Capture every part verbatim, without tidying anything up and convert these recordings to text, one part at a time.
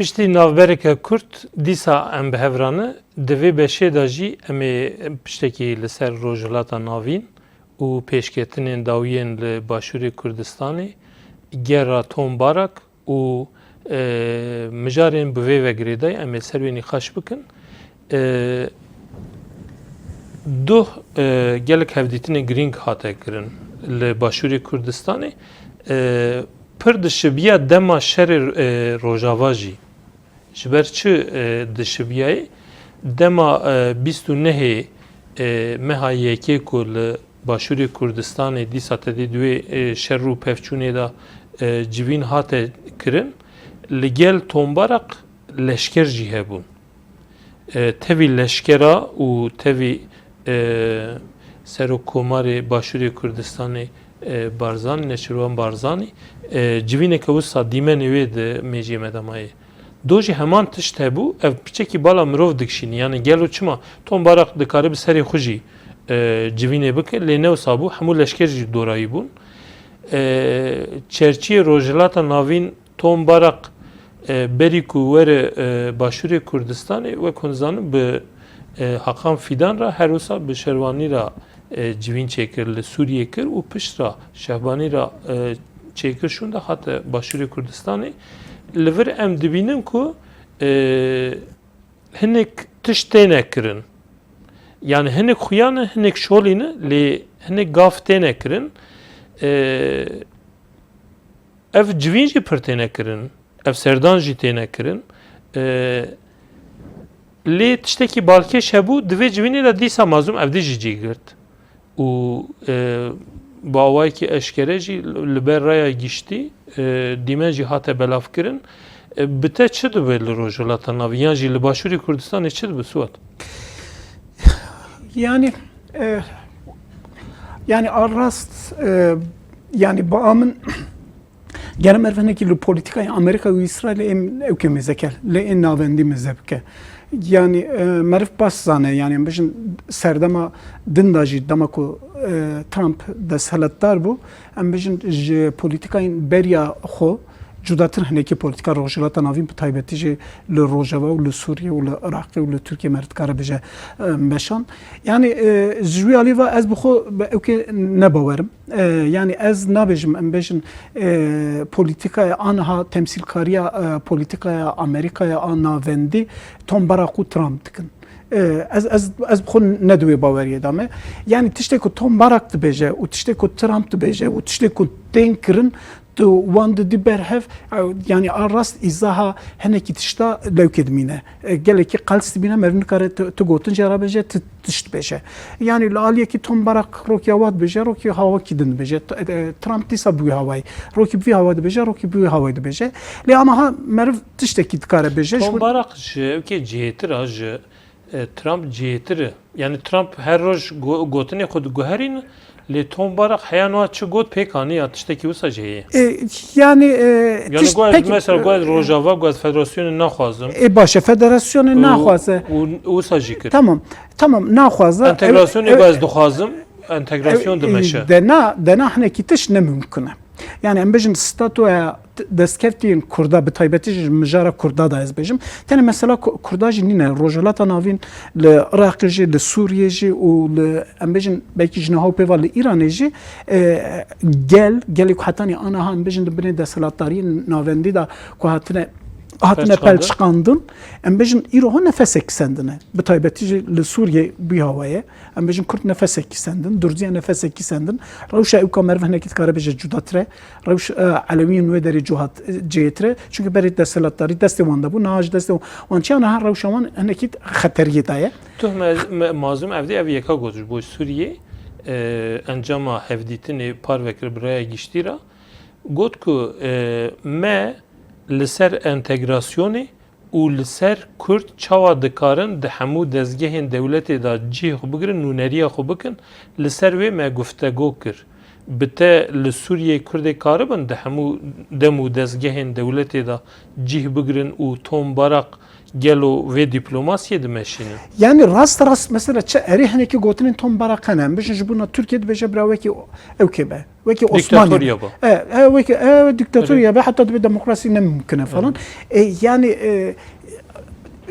Piştî navbereke kurt dîsa em bi hev re ne. Di vê beşê de jî em ê piştekî li ser Rojhilata Navîn û pêşketinên dawiyên li Başûrê Kurdistanê, gera Tom Barak û, e, mijarên bi vê ve girêdayî em ê ser wê nîqaş bikin. E, duh, e, gelek hevdîtinên girîng hate kirin li Başûrê Kurdistanê. E, pir dişibiya dema şerê, e, Rojava jî. Ji ber çi, e, dişibiyayê? Dema, e, bîst û nehê, e, meha yekê ku li Başûrê Kurdistanê dîsa te dî di wê, e, şer û pevçûnê de, e, civîn hate kirin, li gel Tom Barak leşker jî hebûn. E, tevî leşkera û tevî, e, Serokkomarê Başûrê Kurdistanê, e, Barzanî, Neçirvan Barzanî, e, civîneke wisa dîmenê wê di mêjiyê me de mayê. Do jî heman tişt hebû, ev piçekî bala mirov dikişînî. Yani gelo çima Tom Barak dikare bi serê xwe jî, e, civînê bike, lê ne wisa bû, hemû leşker jî dorayî bûn. E, çerçiyê Rojhilata Navîn Tom Barak, e, berî ku were, e, Başûrê Kurdistanê, wek hûn dizanin, bi, e, Hakan Fîdan re, her wisa bi Şervanî re, e, civîn çêkir, li Sûriyê kir û pişt re Şehbanî re, e, çêkir şûnde hate Başûrê Kurdistanê. Li vir em dibînin ku, e, hinek tişt têne kirin. Yani hinek xuya ne, hinek şolî ne, lê hinek gav têne kirin. E, Ev civîn jî pir têne kirin, ev serdan jî têne kirin. E, lê tiştekî balkêş hebû, di vê civînê de dîsa mazlûm evdî jî cî girt. Û, e, bi awayekî eşkere jî li ber raya giştî, e, dîmen jî hate belavkirin. E, bi te çi dibe li Rojhilata Navîn yan jî li Başûrê Kurdistanê çi dibe Suat? Yani, e, yani a rast, e, yani ba min gere meriv hinekî li polîtîkayê Amerîka û Îsraîlê êm ewkê mêze ke, lê ên navendî mêze bike. Yani, e, meriv baş zane, yani em bijin serdema din de jî, dema ku, e, Trump desthilatdar bû, em bijin ji polîtîkayên beriya xwe cudatir hinekî polîtîka Rojhilata Navîn, bi taybetî jî li Rojava û li Sûriye û li Iraqê û li Tirkiye meriv dikare bêje, e, meşan. Yani, e, ji wî alî ve ez bi xwe bi ewkê nebawerim. E, yani ez nabêjim, em bêjin, e, polîtîkaya aniha temsîlkariya, e, polîtîkaya Amerîkaya a navendî Tom Barak û Trump dikin. E, ez, ez, ez bi xwe ne di wê baweriyê de me. Yani tiştê ku Tom Barak dibêje û tiştê ku Trump dibêje û tiştê ku tên kirin, tu wan didî ber hev, e, yani a rast îzaha hinekî tişta lewkê dimîne. E, gelekî qels dimîne, meriv nikare tu, tu gotin jê re bêje, tu tişt bêje. Yani li aliyekî Tom Barak rokî awa dibêje, rokî hawakî din dibêje. T-, e, Trump dîsa bi wî hawayî. Rokî bi vî hawa dibêje, rokî bi wî hawayî dibêje. Lê aniha meriv tiştekî dikare bêje. Tom Barak ji ewkê cihêtir a, ji, e, Trump cihêtir e. Yani Trump her roj go-, gotinê xwe diguherîne, lê Tom Barak heya niha çi got pêk aniya, tiştekî wisa jî heye. E, yani, e, yani tişt guhaz, pek, mesela guhaz Rojava, guhaz federasyonê naxwazim. E, baş e, federasyonê naxwaze. Û, û wisa jî kir. Tamam, tamam, naxwaze. Entegrasyonê guhaz dixwazim, entegrasyon dimeşe. Dena, dena hinekî tişt ne mimkun e. Yani em bêjin statuya t-, destkevtiyên Kurda, bi taybetî jî mijara Kurda da ez bêjim. Tenê mesela Ku-, Kurda jî nîne. Rojhilata Navîn, li Iraqê jî, li Sûriyê jî û li, em bêjin belkî ji niha û pêva li Îranê jî, e, gel, gelê ku hetanî aniha em bêjin di binê desthilatdariyên navendî de ku hatine, hatine pelçiqandin, em bêjin îro ho nefesek sendine. Bi taybetî jî li Sûriyê bî hawaye. Em bêjin Kurd nefesekî sendin, Durziya nefesekî sendin. Rewşa ewka meriv hinekî dikare bêje cudatir e. Rewş, e, Elewiyên wê derê cuhat, e, cihêtir e. Çunke berê desthilatdarî destê wan de bû, niha ji destê wan çiya, niha rewşa wan hinekî xeteriyê de ye. Tu me, me, mazlûm evdî ev yeka got ji bo Sûriyê, e, encama hevdîtinê parve kir bi raya giştî re. Got ku, e, me li ser entegrasyonê û li ser Kurd çawa dikarin di hemû dezgehên dewletê de cihê xwe bigirin, nûneriya xwe bikin, li ser wê me guftego kir. Bi te li Sûriyeyê Kurdê karibin di hemû dem û dezgehên dewletê de cih bigirin û Tom Barak Gelo vê dîplomasiyê dimeşînin? Yani rast rast mesela çi erê hinekî gotinên Tom Barak hene. Em bijin ji bona Tirkiye dibêje bira wekî ew kê be. Wekî Osmanî. Dîktatorya be. E, e, wekî e, dîktatorya be, heta dibe demokrasî ne mimkin e falan. E, yani e,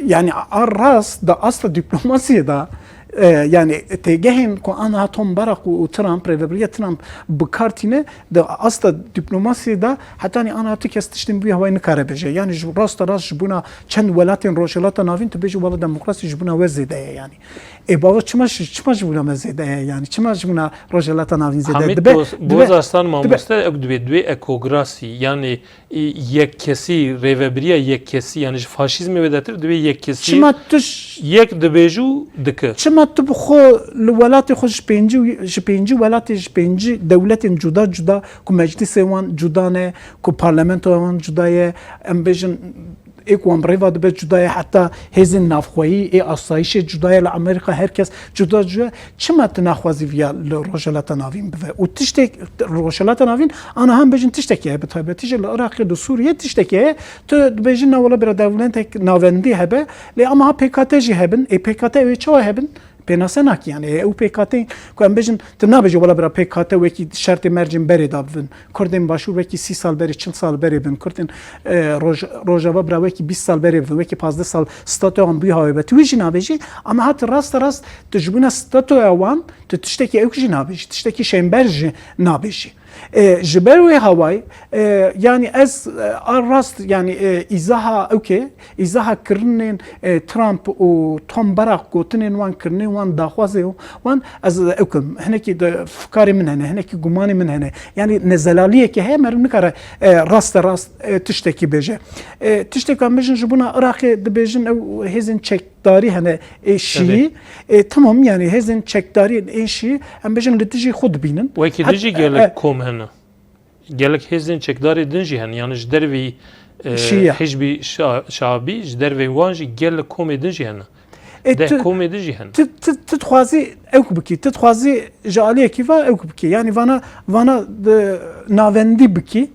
yani a rast da asta dîplomasiyê da e, yani têgehên ku aniha Tom Barak û, û Trump, rêvebiriya Trump bi kar tîne, di asta dîplomasiyê de hetanî aniha tu kes tiştên wî hawayî nikare bêje. Yani ji rasta rast ji bona çend welatên Rojhilata Navîn tu bêjî wela demokrasî ji bona we zêde ye yani. Ê bava çima ji, çima ji bona me zêde ye yani? Çima ji bona Rojhilata Navîn zêde ye? Hamid Dibe, Boz-, dibe, Bozaslan dibe. Mamoste, ew dibê dibê ekograsî, yani e, yekkesî, rêvebiriya yekkesî, yani ji faşîzmê wêdetir dibê yekkesî. Çima tu ş- Yek dibêj û dike. Çima tu bi xwe li welatê xwe ji pêncî, ji pêncî welatê, ji pêncî dewletên cuda cuda ku meclisê wan cuda ne, ku parlamentoya wan cuda ye, em bêjin ê ku wan bi rêva dibe cuda ye, heta hêzên navxweyî ê asayişê cuda ye, li Amerîka her kes cuda cuda ye. Çima tu naxwazî viya li Rojhilata Navîn bive? Û tiştek Rojhilata Navîn, aniha em bêjin tiştekî heye, bi taybetî jî li Iraqê, li Sûriyê tiştekî heye. Tu dibêjî na wela bira dewletek navendî hebe, lê ama ha P K T jî hebin. Ê P K T ew ê çawa hebin? Pênase nakî yani. Ê ew P K T ku em bêjin, tu nabêjî wela bira P K T wekî şertê mercên berê da bivin. Kurdên Başûr wekî sî sal berê, çil sal berê bin. Kurdên, e, Roj-, Rojava bira wekî bîst sal berê bivin, wekî pazdeh sal statuya wan bûyî hawê be. Tu wî jî nabêjî, ama hat raste rast tu ji bona statuya wan, tu tiştekî ewk jî nabêjî, tiştekî şênber jî nabêjî. E, ji ber wê hawayî, e, yani ez, e, a rast, yani, e, îzaha ewkê, îzaha kirinên, e, Trump û Tom Barak, gotinên wan, kirinên wan, daxwazê wan, ez ewkim. Hinekî de fikarê min hene, hinekî gumanê min hene. Yani nezelaliyeke heye, meriv nikare, e, raste rast, e, tiştekî bêje. E, tiştek em bijin ji bona Iraqê dibêjin ew hêzên çekdarî hene ê Şîî. E, tamam, yani hêzên çekdarî ê Şîî em bijin li dijî xwe dibînin. Wekî dijî gelek kom hene. Gelek hêzên çekdarê din jî hene. Yani ji derveyî, e, Şîî ye. Hizbî Şa-, Şabî, ji derveyî wan jî gelek komê din jî hene. E, deh komê din jî hene. Tu, tu, tu dixwazî ewk bikî, tu dixwazî ji aliyekî ve ewk bikî. Yani vana, vana, e, navendî bikî.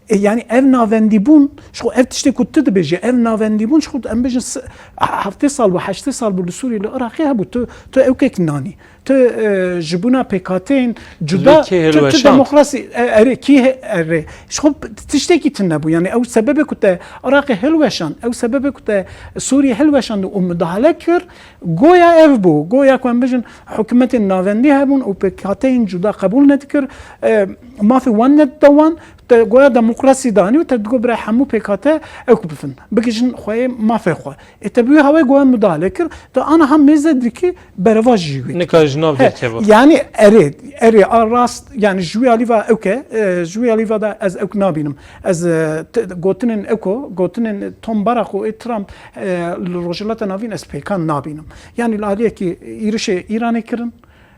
E, yani ev navendîbûn, ji xwe ev tiştê ku tu dibêjî, ev navendîbûn ji xwe em bêjin se-, heftê sal bû, heştê sal bû li Sûriyê, li Iraqê hebû, tu, tu ewkek nanî. Tu, e, ji bona P K T'ên cuda, tu, tu demokrasî, e, erê, kî he-, erê. Ji xwe tiştekî tune bû. Yani ew sebebê ku te Iraqê hilweşand, ew sebebê ku te Sûriyê hilweşand û mudahale kir, goya ev bû. Goya ku em bijin hikûmetên navendî hebûn û P K T'ên cuda qebûl nedikir, e, mafê wan nedida wan, te goya demokrasî danî û te digot bira hemû P K T ewk bifin. Bigihîjin xweyê mafê xwe. Ê te bi wî hawayê goya mudahale kir, te aniha mêze dikî berevajî wî. Nika ji nav derkeve. Yani erê, erê a rast, yani ji wî alî ve ewk e, e, ji wî alî ve de ez ewk nabînim. Ez, e, t-, gotinên eko, gotinên Tom Barak û ê Trump, e, li Rojhilata Navîn ez pêkan nabînim. Yani li aliyekî êrişê Îranê kirin,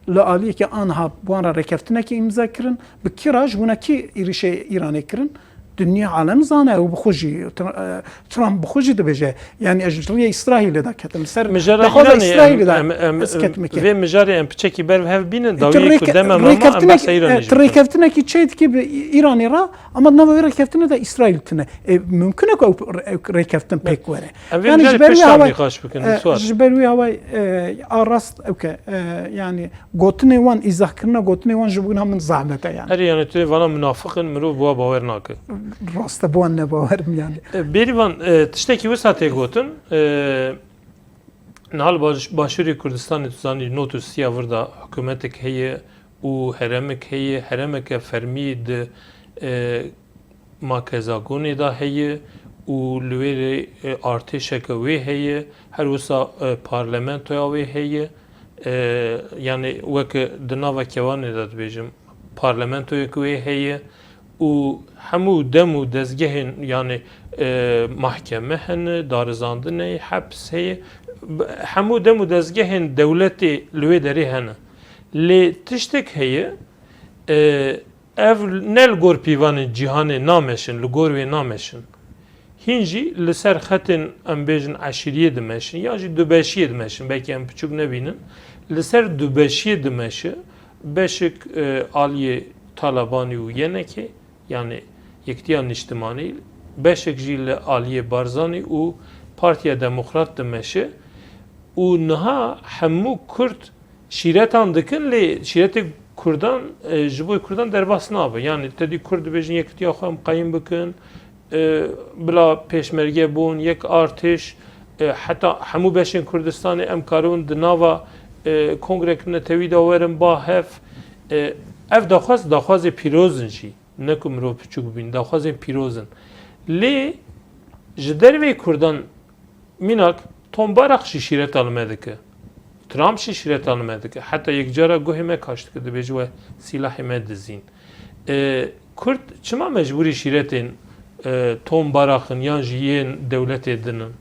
li aliyekî aniha bi wan re rêkeftinekî îmza kirin, bi kî re, ji bona kî êrişê Îranê kirin? Dinya alem zane û bi xwe jî, Tr-, e, Trump bi xwe jî dibêje. Yani ez ji riyê Îsraîlê de ketim ser. Mijara daxwaza Îranê, Îsraîlê em, de em, em, ez ketim ke. Vê mijarê em piçekî ber hev bînin, dawiyê ku deme mama em behsa Îranê jî bikin. Tu rêkeftinekî çê dikî bi Îranê re, ama di nava vê rêkeftinê de Îsraîl tune. E, mumkin e ku ew, ew rêkeftin pêk were. Em vê mijarê pişta nîqaş bikin, e, Suat. Ji ber wî hawayî, e, a rast ewk e, e, yani gotinê wan, îzahkirina gotinê wan ji bona min zehmet e yani. Erê, yani tu vana munafiq in, mirov bi wa bawer nake. Rast e, bi wan ne bawer im yani. E, Bêrîvan, e, tiştekî wisa tê gotin, e, niha li Baş-, Başûrê Kurdistanê tu zanî nod û sî ya vir de hikûmetek heye û herêmek heye, herêmeke fermî di, e, Makezagonê de heye û li wê rê, e, artêşeke wê heye, her wisa, e, parlamentoya wê heye, e, yani weke di nava kewanê de dibêjim, parlamentoyek wê heye û hemû dem û dezgehên, yani, e, mahkeme hene, darizandine, heps heye, b-, hemû dem û dezgehên dewletê li wê derê hene. Lê tiştek heye, e, Ev ne li gor pîvanên cîhanê nameşin, li gor wê nameşin. Hîn jî li ser xetên, em bêjin, eşîriyê dimeşin, ya jî dubeşiyê dimeşin, belkî em piçûk nebînin. Li ser dubeşiyê dimeşe, beşek, e, aliyê Talebanî û yenekê, yani Yektiya Niştimanî, beşek jî li aliyê Barzanî û Partiya Demokrat dimeşe û niha hemû Kurd şîretan dikin, lê şîretê Kurdan, e, ji bo Kurdan derbas nabe. Yani te dî Kurd dibêjin yekitiya xwe em qeyim bikin, e, bila pêşmerge bûn, yek artêş, e, heta hemû beşên Kurdistanê em karibin di nava, e, kongrek netewî de werin ba hev. E, ev daxwaz, daxwazê pîroz in jî. Ne ku mirov piçûk bibîn, daxwazên pîroz in. Lê ji derveyî Kurdan mînak Tom Barak jî şîreta li me dike. Trump jî şîreta li me dike. Heta yekcara guhê me kaş dike, dibêje we sîlahê me dizîn. E, Kurd çima mecbûrî şîretên, e, Tom Barak in yan jî yên dewletê din in?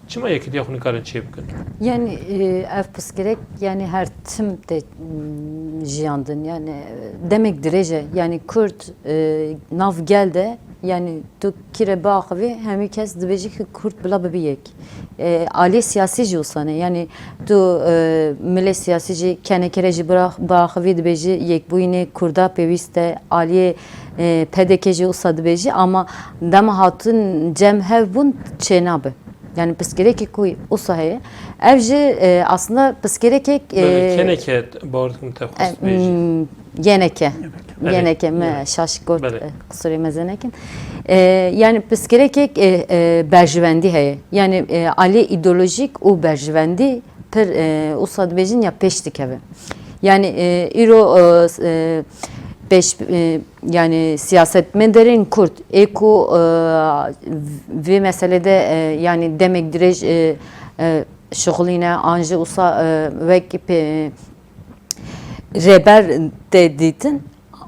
Çima yekitiya xwe nikarin çêbikin? Yani, e, ev pirsgirêk, yani her tim tê, m, jiyandin. Yani, e, demek dirêj e. Yani Kurd, e, nav gel de, yani tu kî re biaxivî, hemî kes dibêjî ki Kurd bila bibi yek. E, aliyê siyasî jî wisa ne. Yani tu, e, milê siyasî jî kenekere jî bira-, biaxivî dibêjî yekbûyînê Kurda pêwîst e. Aliyê, e, P D K jî wisa dibêjî ama dema hatin cem hev bûn çênabe. Yani pirsgirêkê ku wisa heye. Ev jî, e, aslında pirsgirêkek, e, Belê, keneke, bawer dikim te xwest e, bêjî. Hmm, yeneke. Belê. Yeneke, me şaş got, Belê. e, qisûrê mezin nekin. E, yani pirsgirêkek, e, e, berjivendî heye. Yani, e, aliyê îdeolojîk û berjivendî pir, e, wisa dibêjin ya pêş dikeve. Yani, e, îro, e, s-, e, pêş, e, yani siyasetmedarên Kurd ê ku, e, vê meselede, e, yani demek dirêj, e, e, şixulîne an jî wisa, e, wek pê-, rêber tê dîtin.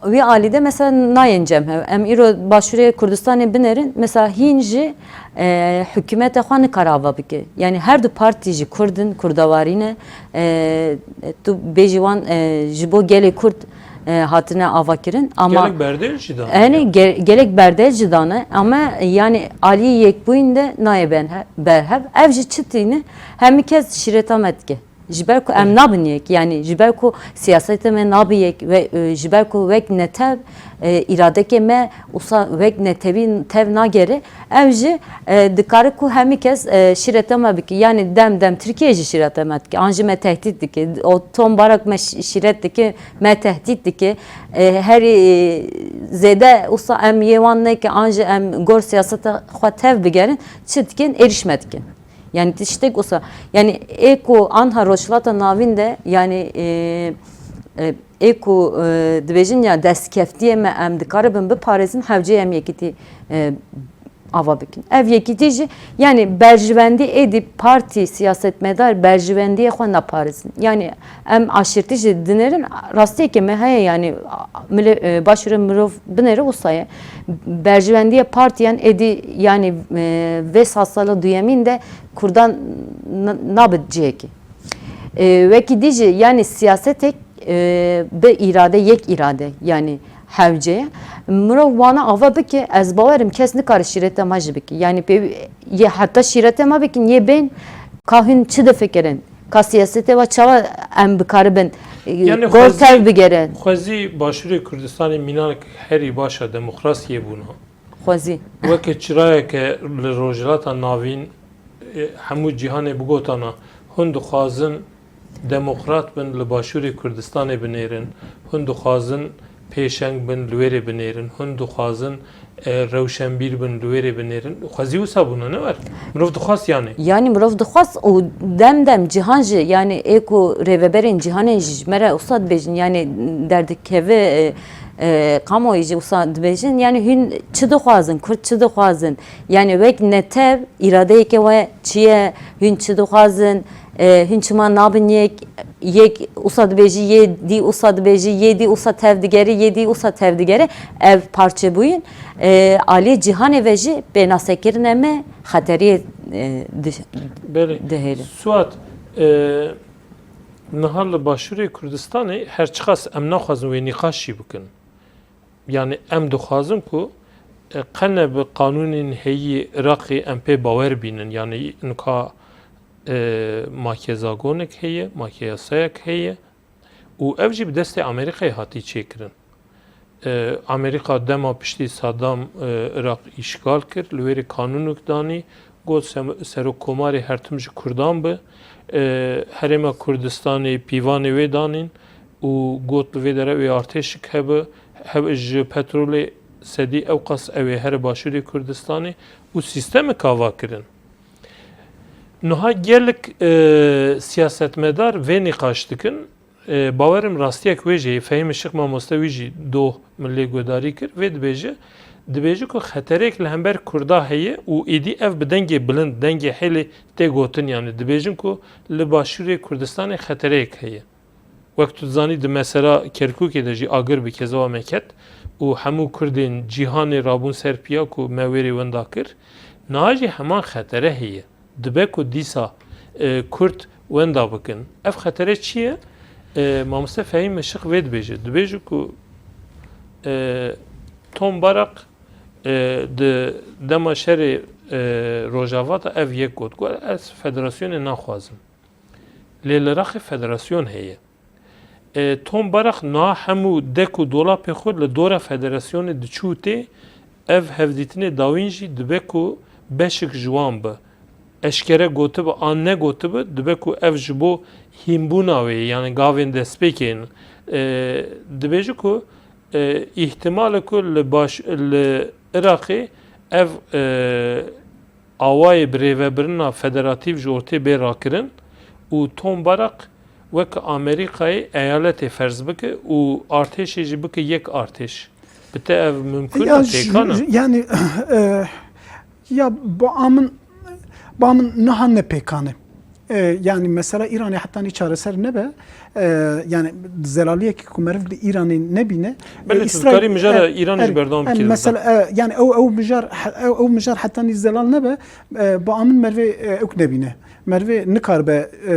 Wî alî de mesela nayên cem hev. Em îro Başûrê Kurdistanê binêrin, mesela hîn jî, e, hikûmeta xwe nikare ava bike. Yani her du partî jî Kurd in, Kurdawarî ne. E, tu bêjî wan, e, ji bo gelê Kurd, e, hatine avakirin. Ama Gelek berdêl jî dane. Enê ge-, gelek berdêl jî dane. Ama yani alî yekbûyîn de nayê ben he-, berhev. Ev jî çi tîne? Hemî kes şîreta me dike. Ji ber ku em nabin yek, yani ji ber ku siyasetê me nabe yek ve, e, ji ber ku wek netev, e, îradekê me wisa wek netewî tev nagere, ev jî, e, dikare ku hemî kes, e, şîreta me bike. Yani dem dem Tirkiye jî şîreta me dike. An jî me tehdît dike. O Tom Barak me şî-, şîret dike, me tehdît dike. E, herî, e, zêde wisa em yê wan neke, an jî em gor siyaseta xwe tev bigerin, çi dikin? Êrîş me dikin. Yani tiştek wisa, yani ê ku anha Rojhilata Navîn de, yani, e, e, ê ku, e, dibêjin ya destkeftiyê me em dikaribin biparêzin, hewceyê em yekîtî, e, ava bikin. Ev yekîtî jî, yani berjivendî êdî partî, siyasetmedar berjivendiyê xwe naparêzin. Yani em aşîrtî jî dinêrin, rastiyeke me heye, yani milê, e, başûrê mirov binêre wisa ye. Berjivendiyê partiyan êdî, yani, e, vê sed sala duyemîn de Kurdan n-, nabe cihekî. E, wekî dî jî, yani siyasetek, e, bi îrade, yek îrade, yani hewce ye. Mirov wana ava bike, ez bawerim kes nikare şîreta me jî bike. Yani pê yê heta şîreta me bikin, yê bên ka hûn çi difikirin? Ka siyasetê we çawa em bikaribin, e, Yani gor xwezî, tev bigerin? Xwezî Başûrê Kurdistanê mînak herî baş e demokrasiyê bûna. Xwezî. Weke çirayeke li Rojhilata Navîn, e, hemû cîhanê bigotana, hûn dixwazin demokrat bin li Başûrê Kurdistanê binêrin, hûn dixwazin pêşeng bin li wêrê binêrin, hûn dixwazin, e, rewşenbîr bin li wêrê binêrin. Xwezî wisa bûna, ne wer? Mirov dixwast yani. Yani mirov dixwast û dem dem cîhan jî, yani ê ku rêveberên cîhanê jî ji me re wisa dibêjin, yani derdikeve, e, e, kamuoyê jî wisa dibêjin, yani hûn çi dixwazin, Kurd çi dixwazin? Yani wek netev îradeyeke we çi ye, hûn çi dixwazin, e, hûn çima nabin yek, yek wisa dibêjî, yê dî wisa dibêjî, yê dî wisa tev digere, yê dî wisa tev digere, ev parçebûyîn, e, aliyê cîhanê ve jî pênasekirine me xeteriyê, e, di-, Belê. Dihêle. Suat, e, niha li Başûrê Kurdistanê her çiqas em naxwazin wê nîqaş jî bikin. Yani em dixwazin ku, e, qene bi qanûnên heyî Iraqê em pê bawer bînin. Yani nika, e, makezagonek heye, makeyasayek heye û ev jî bi destê Amerîkayê hatî çêkirin. E, Amerîka dema piştî Saddam, e, Iraq îşgal kir, li wêrê qanûnek danî Got sem-, serokkomarê her tim ji Kurdan bi, e, Herêma Kurdistanê pîvanê wê danîn û got li vê derê wê artêşik hebe, heb-, ji petrolê sedî ewqas ew ê here Başûrê Kurdistanê û sîstemek ava kirin. Niha gelek, e, siyasetmedar vê nîqaş dikin. E, bawerim rastiyek wê jî, Fehîm Işık mamoste wî jî doh min lê guhdarî kir, vê dibêje, dibêje ku xetereyek li hember Kurda heye û êdî ev bi dengê bilind, dengê hêlê tê gotin, yani dibêjin ku li Başûrê Kurdistanê xetereyek heye. Wek tu dizanî di mesela Kerkûkê de jî agir bi kezava me ket û hemû Kurdên cîhanê rabûn ser piya ku me wêrê wenda kir. Niha jî heman xetere heye. Dibe ku dîsa, e, Kurd wenda bikin. Ev xetere çi ye? E, Mamoste Fehîm Işık vê dibêje. Dibêje ku, e, Tom Barak, e, di dema şerê, e, Rojava de ev yek got. Got, ez federasyonê naxwazim. Lê li Iraqê federasyon heye. E, Tom Barak niha hemû dek û dolapê xwe li dora federasyonê diçû tê, ev hevdîtinê dawîn jî dibe ku beşik ji wan bi. Eşkere gotibi an negotibi, dibe ku ev ji bo hînbûna wê, yani gavên destpêkê in. E, dibêje ku, e, îhtimal e ku li baş-, li Iraqê ev, e, awayê birêvebirina federatîf ji ortê bê rakirin û Tom Barak wek Amerîkayê eyaletê ferz bike û artêşê jî bike yek artêş. Bi te ev mimkun e, pêkan e? Yani, e, ya ba min, ba min niha ne pêkan e. E, yani mesela Îranê hetanî çareser nebe, e, yani zelaliyekî ku meriv li Îranê nebîne, e, Belê tu Îsraîl, dikarî mijara e, Îranê jî e, berdewam e, bikî. Mesela, e, yani ew, ew mijar, he-, ew, ew mijar hetanî zelal nebe, e, ba min merivê, e, ewk nebîne. Merivê nikaribe, e,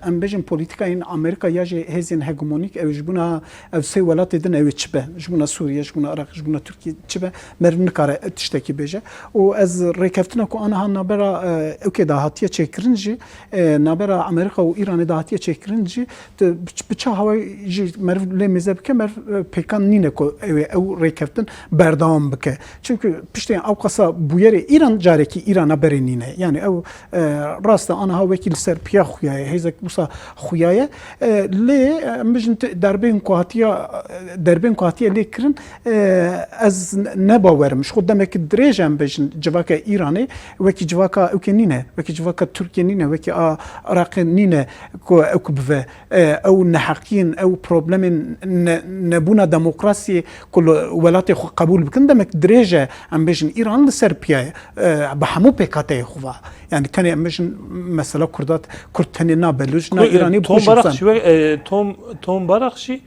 em bêjin polîtîkayên Amerîka ya jî hêzên hegemonîk ew ji bona ev sê welatê din ew ê çi be? Ji bona Sûriye, ji bona Iraqê, ji bona Tirkiye çi be? Meriv nikare tiştekî bêje. Û ez rêkeftina ku aniha nabera, e, ewkê de hatiye çêkirin jî, e, nabera Amerîka û Îranê de hatiye çêkirin jî, tu bi ç-, bi çi awayî jî meriv lê mêze bike, meriv, e, pêkan nîne ku ew ê ew rêkeftin berdewam bike. Çimkî piştî ewqasa bûyerê Îran carekî Îrana berê nîne. Yani ew, e, rast e, aniha wekî li ser piya xuya ye, hêzek wisa xuya ye. E, lê, e, em bijin te-, derbên ku hatiya, derbên ku hatiye lê kirin, e, ez ne bawerim. Ji xwe demekî dirêj em bijin civaka Îranê wekî civaka ewkê nîne, wekî civaka Tirkiye nîne, wekî a Iraqê nîne ku ewk bive. E, ew neheqiyên, ew problemên ne-, nebûna demokrasiyê ku li welatê xwe qebûl bikin, demek dirêj e em bêjin Îran li ser piya ye, e, bi hemû pêkhateyê xwe ve. Yani tenê em bêjin mesela Kurdat, Kurd tenê na Belûc, na Kur-, e, Îranî, Tom Barak jî wek, e, Tom, Tom Barak jî,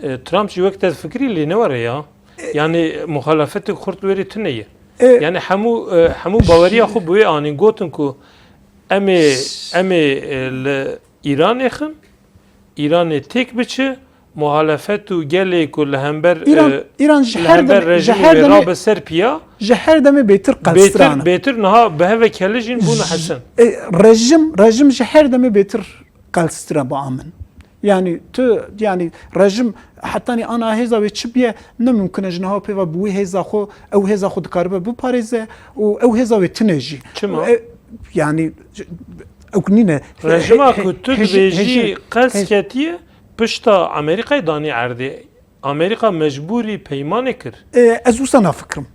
e, Trump jî wek te fikirî lê ne were ya. E, Yani muxalefetê Kurd wêrê tune ye. E, Yani hemû, e, hemû baweriya xwe bi wê anîn, gotin ku em ê, em ê, e, li Îranê xin, Îranê têk biçi, muhalefet û gelê ku li hember, Îran, e, Îran ji li her hember demê, ji rejîmê her wê demê, rabe ser piya, ji her demê bêtir bêtir, qelstrana. Bêtir niha bi heve kelê jîn bûne J-, hesin. E, rejim, rejim ji her demê bêtir qelstira ba min. Yani tu, yani rejim hetanî ana hêza wê çi biye, ne mimkun e ji niha pê ve bi wî hêza xwe, ew hêza xwe dikaribe biparêze û ew hêza wê tune jî. Çima? E, yani, ewk nîne. Rejima He-, he-, ku tu hejî-, dibêjî hejî-, qez hej- ketiye, pişta Amerîkayê danî erdê. Amerîka mecbûrî peymanê kir. E, ez wisa nafikirim.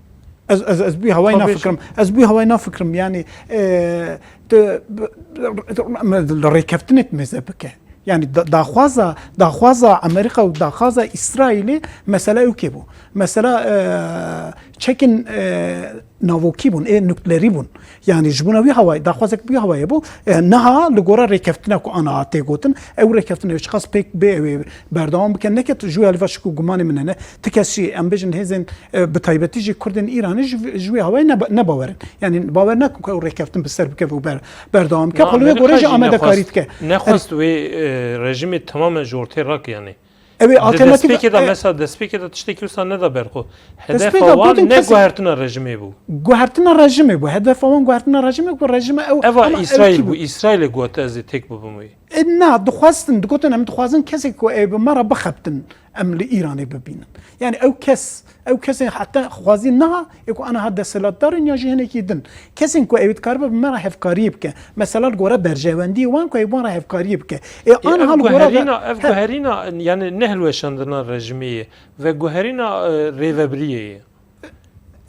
Ez, ez, ez bû hewayê Tabii. nafikirim. Ez bû hewayê nafikirim. Yani, e, tu, b-, b-, rêkeftinek mêze bike. Yani da-, daxwaza, daxwaza Amerîka û daxwaza Îsraîlê mesele ewkê bû. Mesela, e, çekin, e, navokî bûn, ê nuklerî bûn. Yani ji bona wî hawayê, daxwazek bi wî hawayê bû. E, niha li gora rêkeftina ku ana tê gotin, ew rêkeftin ew çiqas pêk bê ew ê berdewam bike, neke tu ji wê alî ve şik û gumanê min hene. Ti kes jî, em bêjin hêzên, e, bi taybetî jî Kurdên Îranê ji, ji wê hawayê ne, ne bawer in. Yani bawer nakin ku ew rêkeftin bi ser bikeve û ber-, berdewam bike. Na, Xwe li wê Amerîka gorê jî jî amadekarî nexwest, dike. Nexwest wê, e, rejîmê temamen ji ortê rake yani. Ew ê Di alternatîf, destpêkê de, e, mesela destpêkê de tiştekî wisa neda ber xwe. Hedefa wan ne guhertina rejimê bû. Guhertina rejimê bû. Hedefa wan guhertina rejimê bû. Rejime ew, Eva ama Îsraîl ew kî bû. Îsraîlê got ez ê têk bibim wê. E, na, dixwestin, digotin, em dixwazin kesek ku ê bi me re bixebtin, em li Îranê bibînin. Yani ew kes, ew kesên heta xwazî niha, ê ku aniha desthilatdar in ya jî hinekî din. Kesên ku ew dikaribe bi me re hevkariyê bike. Mesela li gore berjewendiyê wan ku ew bi me re hevkariyê bike. Ê, Ê, aniha ev li gore guherîna, ev he. guherîna, yani ne hilweşandina rejimê ye ve guherîna, e, rêvebiriyê ye.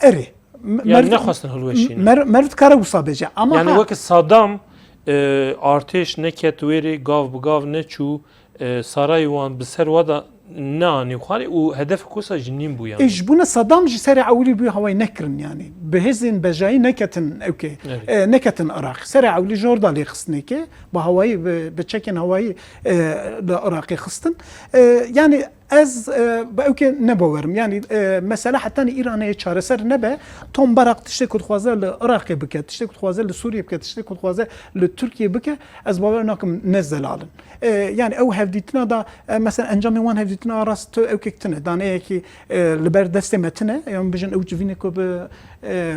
Erê. Me-, Yani meriv-, nexwestin hilweşînin. mer-, meriv dikare wisa bêje. Ama Yani ha. weke Saddam, e, artêş neket wêrê, gav bi gav neçû, e, sarayê wan bi ser wa da neanî xwarê û hedef kosa jî nîn bû yani. Ê, ji bûne Saddam jî serê ewilî bû hawayî nekirin yani. Bi hêzên bejayî neketin ewkê, Evet. e, neketin Iraq. Serê ewilî ji orda lê xistinê ke, bi hawayî, bi, bi çekên hawayî, e, li Iraqê xistin. E, yani ez, e, bi ewkê ne bawerim. Yani, e, mesela heta ni Îranê çareser nebe, Tom Barak tiştê ku dixwaze li Iraqê bike, tiştê ku dixwaze li Sûriyê bike, tiştê ku dixwaze li Tirkiyê bike, ez bawer nakim ne zelal in. E, yani ew hevdîtina da, e, mesela encamê wan hevdîtina rast tu ewkek tine. Daneyekî, e, li ber destê me tine. Yan bijin ew civînê ku bi, e,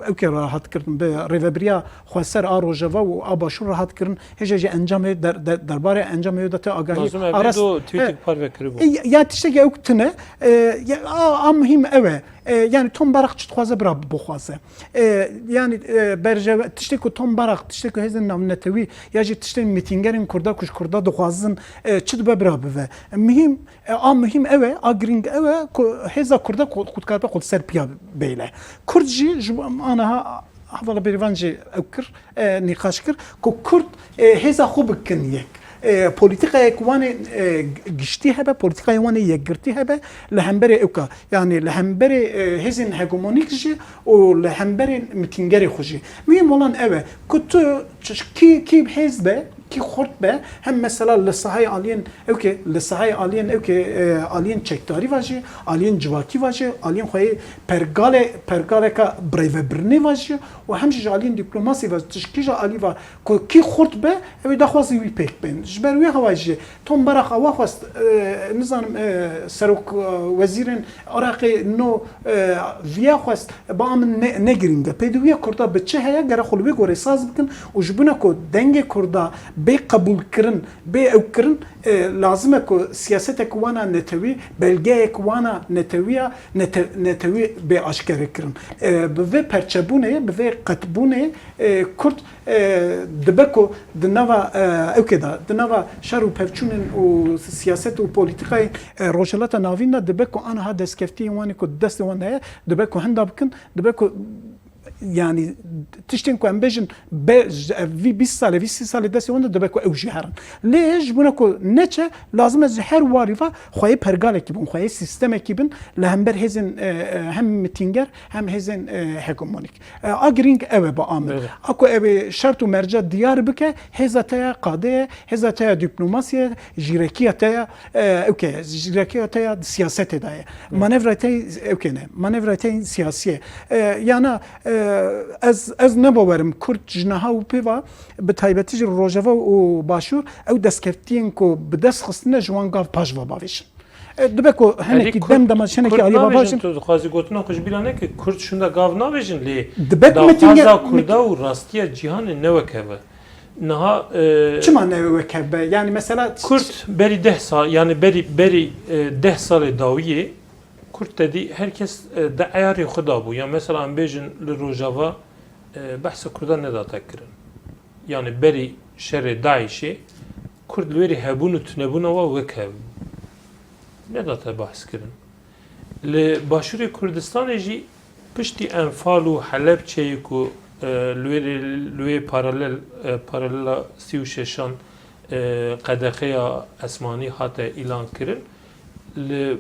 ewkê rahat kirin, bi rêvebiriya xweser a Rojava û a Başûr rahat kirin. Hêja jî encamê der-, der-, derbarê encamê wê de te agahî Lazim e arast. do tweetik He. parve kiribû. E, ya, ya tiştekî ewk tine. E, ya, a, a muhîm ew e. E, yani Tom Barak çi dixwaze bira bixwaze. E, yani, e, berjeve, tiştê ku Tom Barak, tiştê ku hêzên navnetewî ya jî tiştên mîtîngerên Kurda ku ji Kurda dixwazin, e, çi dibe bira bive. E, muhîm, e, a muhîm ew e, a girîng ew e ku hêza Kurda ku, ku dikaribe xwe li ser piya bêle. Kurd jî ji bo aniha hevala bêrîvan jî ew kir, e, nîqaş kir ku Kurd, e, hêza xwe bikin yek. E, polîtîkayek wan ê, e, giştî hebe, polîtîkayê wan ê yekgirtî hebe, li hemberê ewka, yani li hemberê, e, hêzên hegemonîk jî û li hemberê mitîngerê xwe jî. Muhîm olan ew e ku tu ç-, kî, kî hêz be, kî xurt be, hem mesela li sahayê aliyên ewkê, li sahayê aliyên ewkê, e, aliyên çekdarî ve jî, aliyên civakî ve jî, aliyên xweyê pergalê, pergaleka birêvebirinê ve jî û hem jî ji aliyên dîplomasî ve, tu ji kîja alî ve ku kî xurt be, ew ê daxwazî wî pêk bên. Ji ber wê hawayî jî Tom Barak awa xwest, e, nizanim, e, serok, e, wezîrên Iraqê no, e, viya xwest, ba min ne, ne girîng e. Pêdiwiya Kurda bi çi heye, gere xwe li wê gorê saz bikin û ji bûne ku dengê Kurda bê qebûlkirin, bê ewkirin, e, lazim e ku siyasetek wana netewî, belgeyek wana netewiya, nete-, netewî bê aşkere kirin. E, bi vê perçebûnê, bi vê qetbûnê, e, Kurd, e, dibe ku di nava, e, ewkê de, di nava şer û pevçûnên û siyaset û polîtîkayên, e, Rojhilata Navîn de dibe ku aniha destkeftiyên wan ê ku di destê wan de heye, dibe ku hinda bikin, dibe ku, yani, tiştên ku em bêjin, be-, ji-, ev vî bîst salê, vî sî salê destê wan de dibe ku ew jî herin. Lê ji bûne ku neçe, lazim e ji her warî ve xweyê pergalekî bin, xweyê sîstemekî bin li hember hêzên, e, e, hem mitînger hem hêzên, e, hegemonîk. E, a girîng ew e ba a min. Evet. A ku ew ê şert û merca diyar bike, hêza te ya qadê ye, hêza te ya dîplomasî ye, jîrekiya te ya, e, ewke, jîrekiya te ya di siyasetê de ye. Evet. Manevra te ewke ne, manevra te siyasî ye. E, yana, e, ez, ez ne bawerim Kurd ji niha û pê ve, bi taybetî jî Rojava û Başûr, ew destkeftiyên ku bi dest xistine ji wan gav paş ve bavêjin. E, dibe ku Erê hinekî Kurd, dem dema hinekî Kurd alî nabêjin, bavajin. Tu dixwazî gotina xwe ji bîra neke, Kurd şûnda gav nabêjin lê Dibe ku daxwaza metinge-, Kurda û rastiya cîhanê ne wek hev e. Niha, e, Çima ne wek hev be? Yani mesela ç-, Kurd berî deh sal, yani berî, berî, e, deh salê dawiyê Kurd te dî her kes, e, di eyarê xwe da bû. Ya mesela em bêjin li Rojava, e, behsa Kurda nedate kirin. Yani berî şerê DAIŞê Kurd li wêrî hebûn û tunebûna wa wek hev bû. Nedate behs kirin. Li Başûrê Kurdistanê jî piştî Enfal û Helebçeyê ku, e, li wê, li wê paralel, e, paralela sî û şeşan, e, qedexeya esmanî hate îlan kirin, li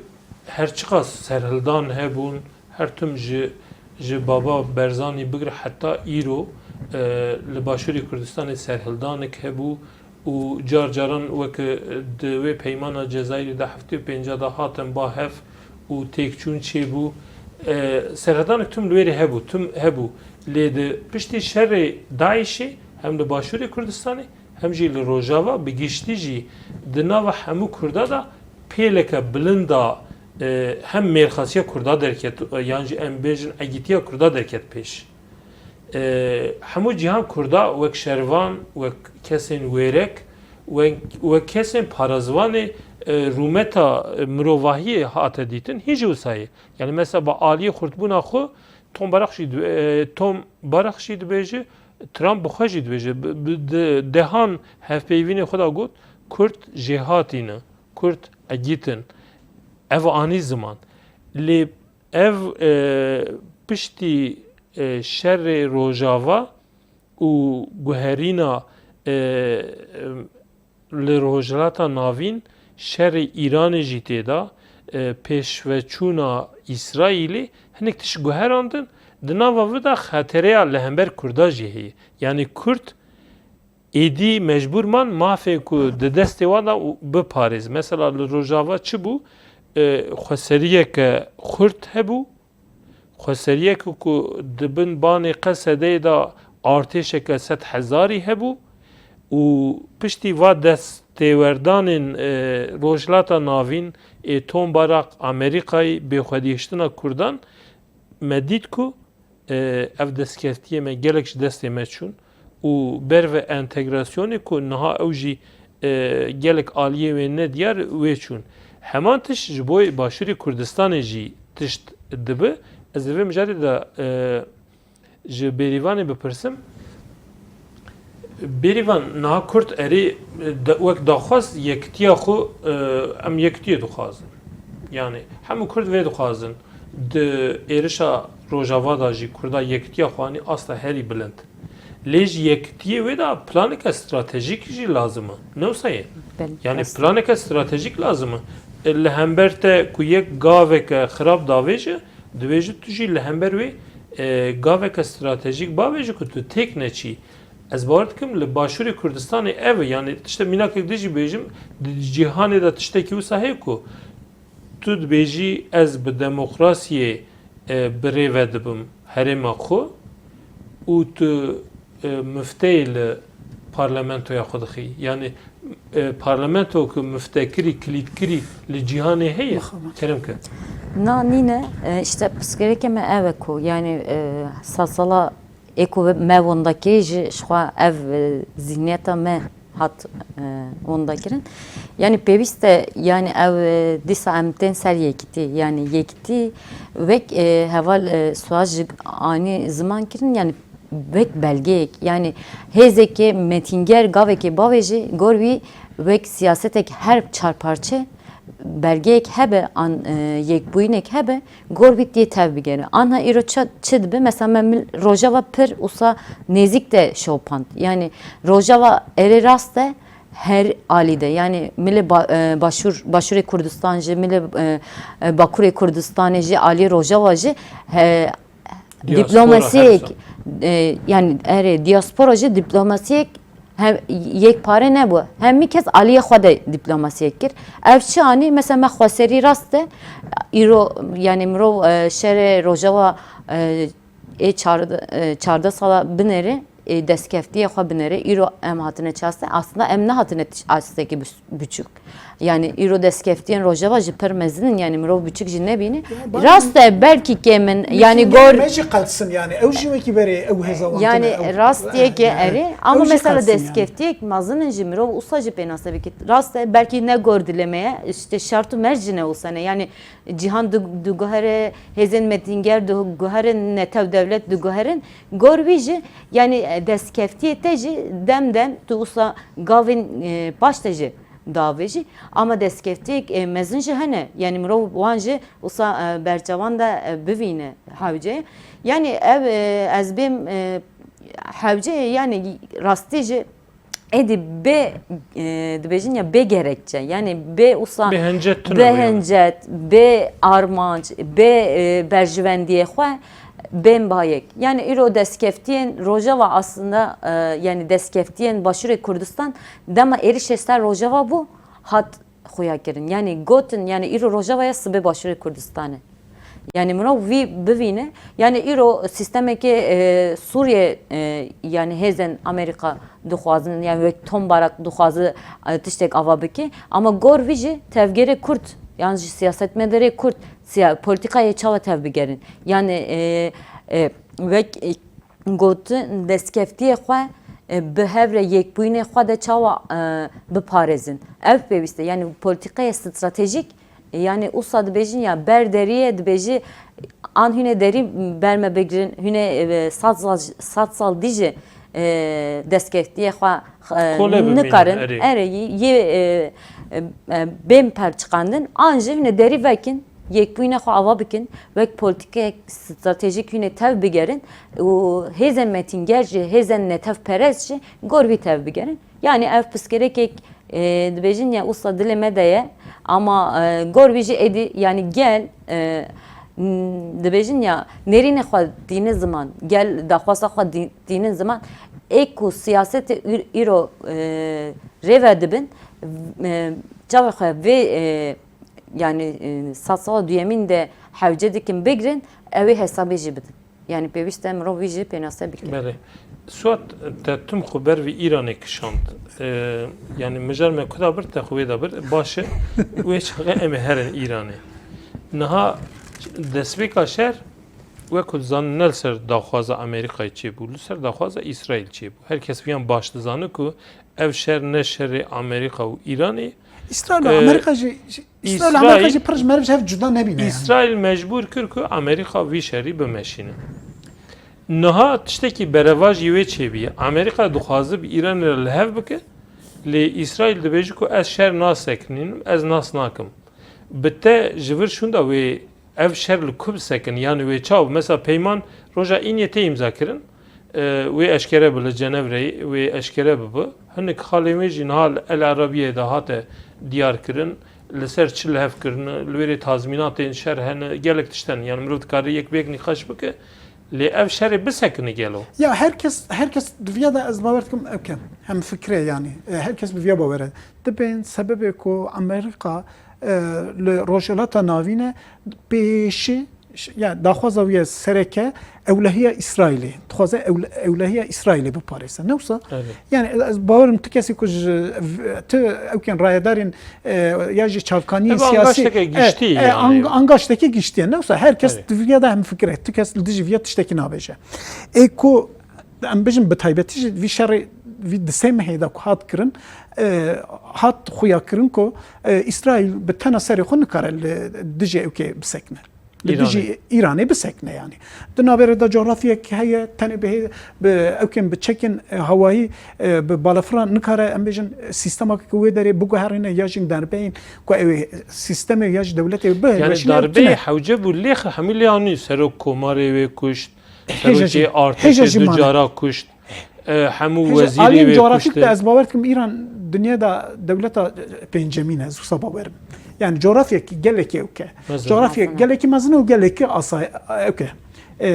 her çiqas serhildan hebûn, her tim ji, ji Baba Berzanî bigir heta îro, e, li Başûrê Kurdistanê serhildanek hebû û car caran weke di wê peymana Cezayirê de heftê û pênca de hatin ba hev û têkçûn çêbû. E, serhildanek tim li wêrê hebû, tim hebû. Lê di piştî şerê DAIŞê hem li Başûrê Kurdistanê hem jî li Rojava bi giştî jî di nava hemû Kurda de pêleke bilind a, e, hem mêrxasiya Kurda derket, e, yan jî em bêjin egîtiya Kurda derket pêş. E, hemû cîhan Kurda wek şervan, wek kesên wêrek wek, wek kesên parazvanê, e, rûmeta mirovahiyê hate dîtin, hîn jî wisa ye. Yani mesela bi aliyê xurtbûna xwe Tom Barak jî dibe-, e, Tom Barak jî dibêje, Trump bi xwe jî dibêje, bi, bi de-, dehan hevpeyvînê xwe de got, Kurd jêhatî ne, Kurd egît in. Ev anî ziman. Lê ev, e, piştî, e, şerê Rojava û guherîna, e, li Rojhilata Navîn şerê Îranê jî tê de, e, pêşveçûna Îsraîlê hinek tişt guherandin, di nava vê de xetereya li hember Kurda jî heye. Yanî Kurd êdî mecbûr man mafê ku di destê wan de û biparêz. Mesela li Rojava çi bû? E, xweseriyeke xurt hebû, xweseriyeke ku di bin banê Qesedeyê de artêşeke sed hezarî hebû û piştî va destêwerdanên, e, Rojhilata Navîn, ê Tom Barak, Amerîkayê, bêxwedihiştina Kurdan, me dît ku, e, ev destkeftiyê me gelek ji destê me çûn û ber ve entegrasyonê ku niha ew jî, e, gelek aliyê wê nediyar wê çûn. Heman tişt ji bo Başûrê Kurdistanê jî tişt dibe. Ez ê vê mijarê de, e, ji Bêrîvanê bipirsim. Bêrîvan, niha Kurd erê, de, wek daxwaz yekitiya xwe, e, em yekitiyê dixwazin. Yani hemû Kurd vê dixwazin. Di êrişa Rojava de jî Kurda yekitiya xwe anî asta herî bilind. Lê ji yekitiyê wê de planeke stratejîk jî lazim e. Ne wisa ye? Belê, Yani rast e. Planeke stratejîk lazim e. E, li hember te ku yek gaveke xirab davêje, divêje tu jî li hember wê, e, gaveke stratejîk bavêje ku tu têk neçî. Ez bawer dikim li Başûrê Kurdistanê ev e. Yani tişte mînakek din jî bêjim, di cîhanê de tiştekî wisa heye ku tu dibêjî, ez bi demokrasiyê, e, birêve dibim herêma xwe û tu, e, mifteyê li parlamentoya xwe dixî. Yani, e, parlamento ku miftekirî, kilîtkirî li cîhanê heye, Mixabin. Kerem ke. Na nîne, e, işte pirsgirêkê me ev e ku, yani, e, sasala ê ku me wenda kirî jî ji xwe ev, e, zihniyeta me hat, e, wenda kirin. Yani pêwîst e, yani ew, e, dîsa em tên ser yekitî. Yani yekitî wek, e, heval, e, Suhas jî anî ziman kirin, yani wek belgeyek, yani hêzeke metînger gavekê bavêjî, gor wî wek siyasetek her çar parçe belgeyek hebe an, e, yekbûyînek hebe, gor wî tê tev bigere. Anha îro ça-, çi dibe? Mesela me mil-, Rojava pir wisa nêzîk de şopand. Yani Rojava erê rast e her alî de. Yani milê ba-, e, Başûr, Başûrê Kurdistan jî, milê, e, e, Bakurê Kurdistanê jî, alî Rojava jî, he, Diaspora diplomasiyek, her e, yani erê diaspora jî diplomasiyek hem yekpare nebû. Hemî kes aliyê xwe de diplomasiyek kir. Ev çi anî? Mesela me xweserî rast e. Îro, yani mirov, e, şerê Rojava, e, ê çar-, e, çardeh sala binêre, ê destkeftiyê xwe binêre. Îro em hatine çaste. Aslında em nehatine tiş-, astekî bis-, biçûk. Yani îro destkeftiyên Rojava jî pir mezin in, yani mirov biçûk jî nebîne. Ya, bak, Rast e, belkî kêm in, yani gor me jî qelsin yani. Ew jî wekî berê ew hêza wan Yani tune, ew, rastiyê ke yani, erê, ama ew jî mesela qelsin yani. Destkeftiyek mezin in jî mirov usa jî pênase bike. Rast e, belkî ne gor dileme ye, işte şart û merc jî ne usa ne. Yani cîhan du-, duguhere, hêzên metînger duguherin, netew dewlet duguherin. Gor wî jî, yani, e, destkeftiyê te jî dem dem tu usa gavên, e, paş te jî davêjî. Ama destkeftiyek, e, mezin jî hene. Yani mirov wan jî usa, e, berçavan de, e, bivîne hewce. Yani ev, e, ez bêm, e, hewce, yani rastî jî êdî bê, e, dibêjin ya bê gerekçe. Yani bê usa Bê hencet tune bê bû yani. Hencet, bê armanc, bê, e, berjivendiyê xwe. Bên bayek. Yani îro destkeftiyên Rojava aslında, e, yani destkeftiyên Başûrê Kurdistan dema êrişê ser Rojava bû, hat xuya kirin. Yani gotin, yani îro Rojava ye, sibê Başûrê Kurdistan e. Yani mirov vî bivîne. Yani îro sîstemekê, e, Sûriye, e, yani hêzên Amerîka dixwazin, yani wek Tom Barak dixwaze, e, tiştek ava bike. Ama gor vî jî tevgerê Kurd, yan jî siyasetmedarê Kurd, siya-, polîtîkayê çawa tev bigerin. Yani, e, e, wek, e, gotin, destkeftiyê xwe e, bi hev re yekbûyînê xwe de çawa, e, biparêzin. Ev pêwîst e. Yanî polîtîkaya stratejîk, e, yanî usa dibêjin ya ber deriyê dibêjî an hûnê derî ber me bigirin, hûnê, e, sed sal, sed sal dî jî, e, destkeftiyê xwe, e, Kole bimînin, nikarin. Erê. Erê, yê, e, e, e, bên perçiqandin, an jî hûnê derî vekin. Yekbûyîna xwe ava bikin, wek polîtîkayek stratejîk hûnê tev bigerin û hêzên metînger jî, hêzên netevperest jî gor vî tev bigerin. Yanî ev pirsgirêkek, e, dibêjin ya usta dilê me de ye, ama, e, gor vî jî êdî, yanî gel, e, m, dibêjin ya nêrînê xwe tînin ziman, gel daxwaza xwe tî-, tînin ziman, ê ku siyasetê îr-, îro, e, rê ve dibin, e, çavê xwe vê, e, Yanî, e, sed sala duyemîn de hewce dikin bigirin, ew ê hesabê jî bidin. Yanî pêwîst e mirov vî jî pênase bike. Belê. Suat, te tim xwe ber vî Îranê kişand. E, yanî mijar me kuda bir, te xwe wê da bir. Baş e, wê çaxê em ê herin Îranê. Niha destpêka şer, wek ku dizanin ne li ser daxwaza Amerîkayê çêbû, li ser daxwaza Îsraîl çêbû. Her kes viyan baş dizane ku ev şer ne şerê Amerîka û Îranê, Îsraîl û Ee, Amerîka jî, Îsraîl û Amerîka Îsraîl, jî pir ji meriv ji hev cuda nebîne yani. Îsraîl mecbûr kir ku Amerîka vî şerî bimeşîne. Niha tiştekî berevajî wê çêbîye. Amerîka dixwaze bi Îranê re li hev bike, lê Îsraîl dibêje ku ez şer nasekinînim, ez nas nakim. Bi te ji vir şûnda wê ev şer li ku bisekin, yanî wê çaw? Mesela peyman roja Îniyê tê îmza kirin, e, wê eşkere bi li Cenevreyê, wê eşkere bibi. Hinek xalên wê jî niha li El Erabiyê de hate diyar kirin. Li ser çi li hev kirine, li wêrê tazmînatên şer hene, gelek tişt hene. Yanî mirov dikare yek bi yek nîqaş bike. Lê ev şerê bisekine gelo? Ya her kes, her kes di viya de ez bawer dikim ew ke hemfikir e yanî. E, her kes bi viya bawer e. Dibên sebebê ku Amerîka, e, li Rojhilata Navîn e, pêşî, ş-, ya daxwaza wî ye sereke ewlehiya Îsraîlê. Dixwaze ewl-, ewlehiya Îsraîlê biparêze. Ne wisa? Evet. Yani ez bawerim tu kesî ku ji v-, tu ewkên rayedarên, e, ya jî çavkaniyên Ev siyasî, angaşteke e, giştî e, yani. ang-, angaşteke giştî ye. Ne wisa her kes Evet. di viya de hemfikir e. Tu kes li dijî viya tiştekî nabêje. Ê ku em bijin bi taybetî jî vî şerê vî di sê mehê de ku hat kirin, e, hat xuya kirin ku, e, Îsraîl bi tena serê xwe nikare li dijî ewkê bisekine. Li dijî Îranê. Îranê bisekine yanî. Di navbêrê de coğrafyek heye, tenê bi hê-, bi ewkên bi çekên, e, hawayî, e, bi balafira nikare, em bêjin, sîstema ku wê derê biguherîne ya jî derbeyên ku ew ê sîstemê ya jî dewletê bi Yani hilweşîne ew darbeyê tune. hewce bû lê xi-, hemî lê anî serok komarê wê kuşt, Hêja jî, serokê hêja Artêşê jî du mane. cara kuşt, e, hemû Hêja, wezîrê aliyên wê coğrafik kuştin. de ez bawer dikim Îran dinya da dewleta pêncemîn e, ez wisa bawerim. Yani coğrafyek gelekî ewke. Mezin. Coğrafyek Mezin. gelekî mezin û gelekî asay ewke. E,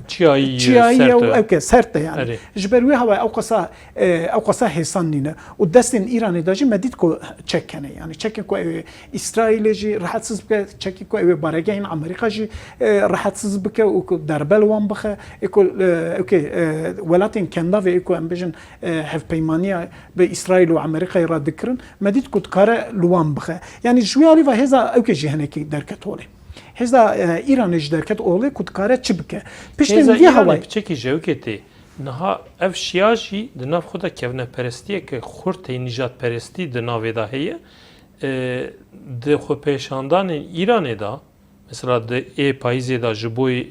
Çiyayî, çiyayî sert ew e. ewke, sert e yani. Erê. Ji ber wê hawayê ew qasa, e, ew qasa hêsan nîne. Û destên Îranê de jî me dît ku çek hene. Yani çekên ku ew ê Îsraîlê jî rehetsiz bike, çekên ku ew ê baregehên Amerîka jî, e, rehetsiz bike û ku derbe li wan bixe. Ê ku, e, ewkê, e, welatên Kendavê ê ku em bêjin, e, hevpeymaniya bi Îsraîl û Amerîkayê re dikirin, me dît ku dikare li wan bixe. Yani ji wî alî ve hêza ewkê jî hinekî derket holê. Hêza, e, Îranê jî derket holê ku dikare çi bike. Piştên Hêza vî Îranê hawayê piçekî jewkê tê. Niha ev şiya jî di nav xwe de kevneperestiyeke xurt heye, nîjadperestî di navê de heye. E, di xwepêşandanên Îranê de, mesela di ê payîzê de ji bo, e,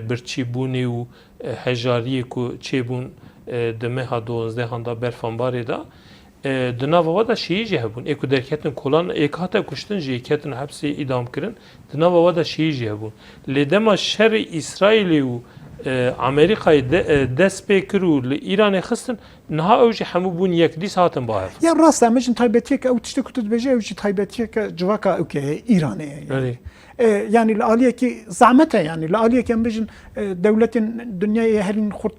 birçîbûnê û, e, hejariyê ku çêbûn, e, di meha duwanzdehan de berfambarê de, E, di nava we de şiyî jî hebûn. Ê ku derketin kolan, ê ku hate kuştin jî, ê ketin hepsê îdam kirin, di nava we de şiyî jî hebûn. Lê dema şerê Îsraîlê û, e, Amerîkayê de, e, dest pê kir û li Îranê xistin, niha ew jî hemû bûn yek, dîsa hatin ba hev. Ya rast e, em jî taybetiyek ew tiştê ku tu dibêjî, ew jî taybetiyeke civaka ewkê ye, Îranê ye. Erê. E, yanî li aliyekî zehmet e, yanî li aliyekî em bêjin, e, dewletên dinyayê herîn xurt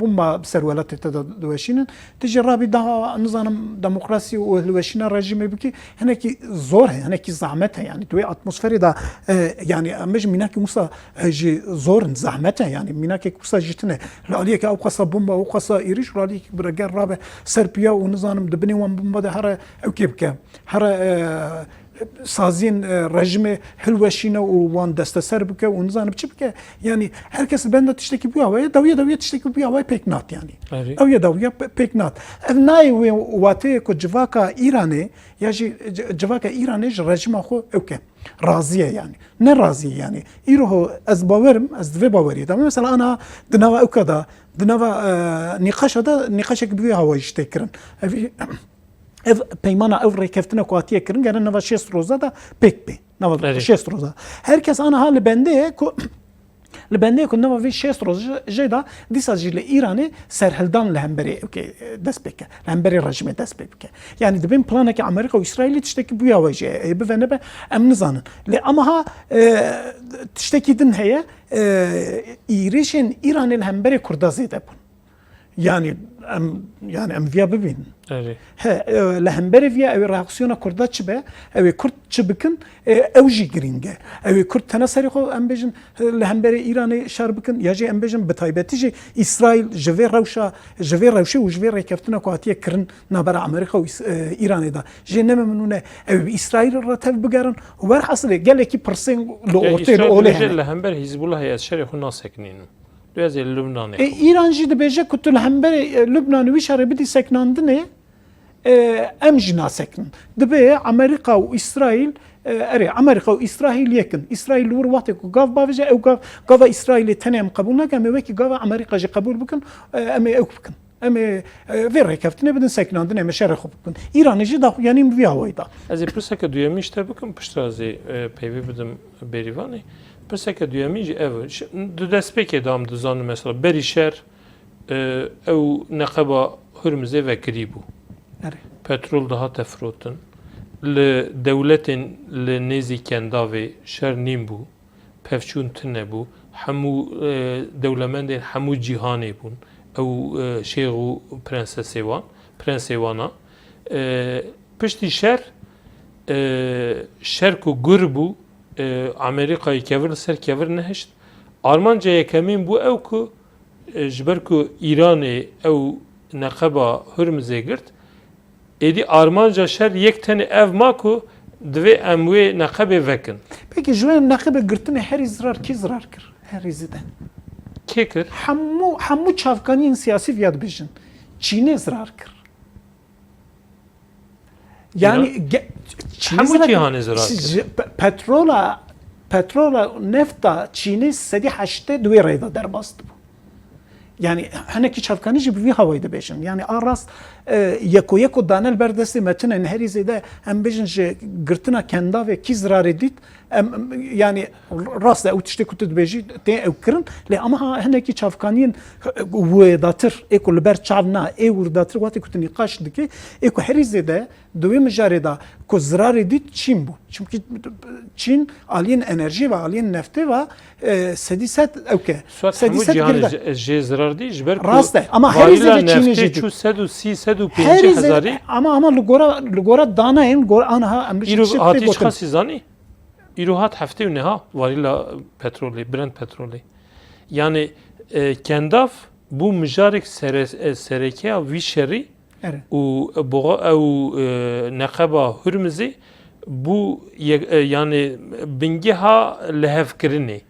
bomba bi ser welatê te de diweşînin. Tu jî rabî daha, nizanim, demokrasî û hilweşîna rejîmê bikî, hinekî zor e, hinekî zehmet e, yanî tu wê atmosferê de, e, yanî em bêjin mînakî wisa, e, jî zor in, zehmet e, yanî mînakek wisa jî tune. Li aliyekî ew qasa bomba, ew qasa êrîş, li aliyekî bira ger rabe ser piya û nizanim di binê wan bomba de here ewkê bike. Here, e, saziyên, e, rejimê hilweşîne û wan desteser bike û nizanim çi bike. Yanî her kes li benda tiştekî bûya weye, dawiye dawiye tiştekî bûya weye pêk nat yanî. Erê. Ew ye dawiye pe-, pêk nat. Ev nayê wê wateyê ku civaka Îranê ya jî ci-, civaka Îranê ji rejima xwe ew ke razî ye yanî. Ne razî ye yanî. Îro ho ez bawerim, ez di vê baweriyê de me. Mesela ana di nava ewka de, di nava, e, nîqaşa de, nîqaşek bi vî hawayî ji tê kirin. Ev, ev peymana, ev rêkeftina ku hatiye kirin, gere nava şêst roza de pêk bê. Nava Erê. şêst roza. Her kes aniha li bendê ye ku, li bendê ye ku nava vê şêst roz jê, jê de dîsa jî li Îranê serhildan li hemberê, okey, dest pê ke. Li hemberê rejimê dest pê bike. Yanî dibên planeke Amerîka û Îsraîlî tiştekî bûya wê jê. Ê bive nebe em nizanin. Lê ama ha, e, tiştekî din heye, e, êrişên Îranê li hemberê Kurda zêde bûn. Yanî em, yanî em viya bibînin. Erê. He, e, li hemberê viya ew ê reaksiyona Kurda çi be? Ew ê Kurd çi bikin? E, ew jî girîng e. Ew ê Kurd tena serê xwe, em bêjin, e, li hemberê Îranê şer bikin, ya jî em bêjin bi taybetî jî Îsraîl ji vê rewşa, ji vê rewşê û ji vê rêkeftina ku hatiye kirin navbera Amerîka û Îs-, e, Îranê de jê nememnûn e. Ew ê bi Îsraîl re tev bigerin. Werhasilê gelekî pirsên li Ya ortê, li Îsraîl olê dibêje hene. Li hember Hîzbûlahê ez şerê xwe nasekinînim. Tu ez ê li Lubnanê E, xwe. Îran jî dibêje ku tu li hemberê, e, Lubnanê wî şerê bidî sekinandinê, e, em jî nasekinin. Dibê Amerîka û Îsraîl, e, erê, Amerîka û Îsraîl yek in. Îsraîl li wir wextê ku gav bavêje, ew gav, gava Îsraîlê tenê em qebûl nakin, em ê wekî gava Amerîka jî qebûl bikin, e, em ê ew bikin. Em ê, e, vê rêkeftinê bidin sekinandinê, em ê şerê xwe bikin. Îranê jî daxuyanî min vî hawayî da. Ez ê pirseke duyemîn ji te bikim, piştre ez ê, e, peyvê bidim Bêrîvanê. Pirseke duyemîn jî ev e. Şi-, di destpêkê de em dizanin mesela berî şer, e, ew neqeba Hurmizê vekirî bû. Erê. Petrol dihate firotin. Li dewletên li nêzî Kendavê şer nîn bû. Pevçûn tune bû. Hemû, e, dewlemendên hemû cîhanê bûn. Ew, e, şêx û prensesê wan, prensê wan a. E, piştî şer, e, şer ku gur bû, e, Amerîkayê kevir li ser kevir nehişt. Armanca yekemîn bû ew ku, e, ji ber ku Îranê ew neqeba Hurmizê girt, êdî armanca şer yek tenê ev ma ku divê em wê neqebê vekin. Peki ji wê neqebê girtinê herî zirar kî zirar kir? Herî zêde. Kê kir? Hemû, hemû çavkaniyên siyasî viya dibêjin. Çînê zirar kir. Yani Îran ge-, Çînê Hemû zirar kir. Cîhanê zirar kir. Ji pe-, petrola, petrola nefta Çînê sedî heştê di wê rê de derbas dibû. Yani hinekî çavkanî jî bi vî hawayî dibêjin. Yani a rast, e, yeko yeko dane li ber destê me tune ne, herî zêde em bêjin ji girtina Kendavê kî zirarê dît, em, em, yani rast e, ew tiştê ku tu dibêjî tê ew kirin, lê ama ha hinekî çavkaniyên wêdatir, ê ku li ber çav na, ê wêdatir, wextê ku tu nîqaş dikî, ê ku herî zêde di wê mijarê de ku zirarê dît Çîn bû. Çimkî Çîn aliyên enerjî ve, aliyên neftê ve, e, sedî sed ewke. Suat Sedî hemû sed cîhanê girda. Jê, jê zirar dî, ji ber ku Rast e, ama herî varîla zêde Çînê neftê jî dît. Çû sed û sî, sed û pêncî Herî zêde, hezarî. Ama, ama li gora, li gora danayên, gora aniha em bêjin Îro tiştek hatî tê çi gotin. Xasî zanî? Îro hat heftê û neha varîla petrolê, Brent petrolê. Yani, e, Kendav bû mijarek sere-, e, serekeya vî şerî Erê. û boğa-, ew, e, neqeba Hurmizê bû ye-, e, yani bingeha lihevkirinê.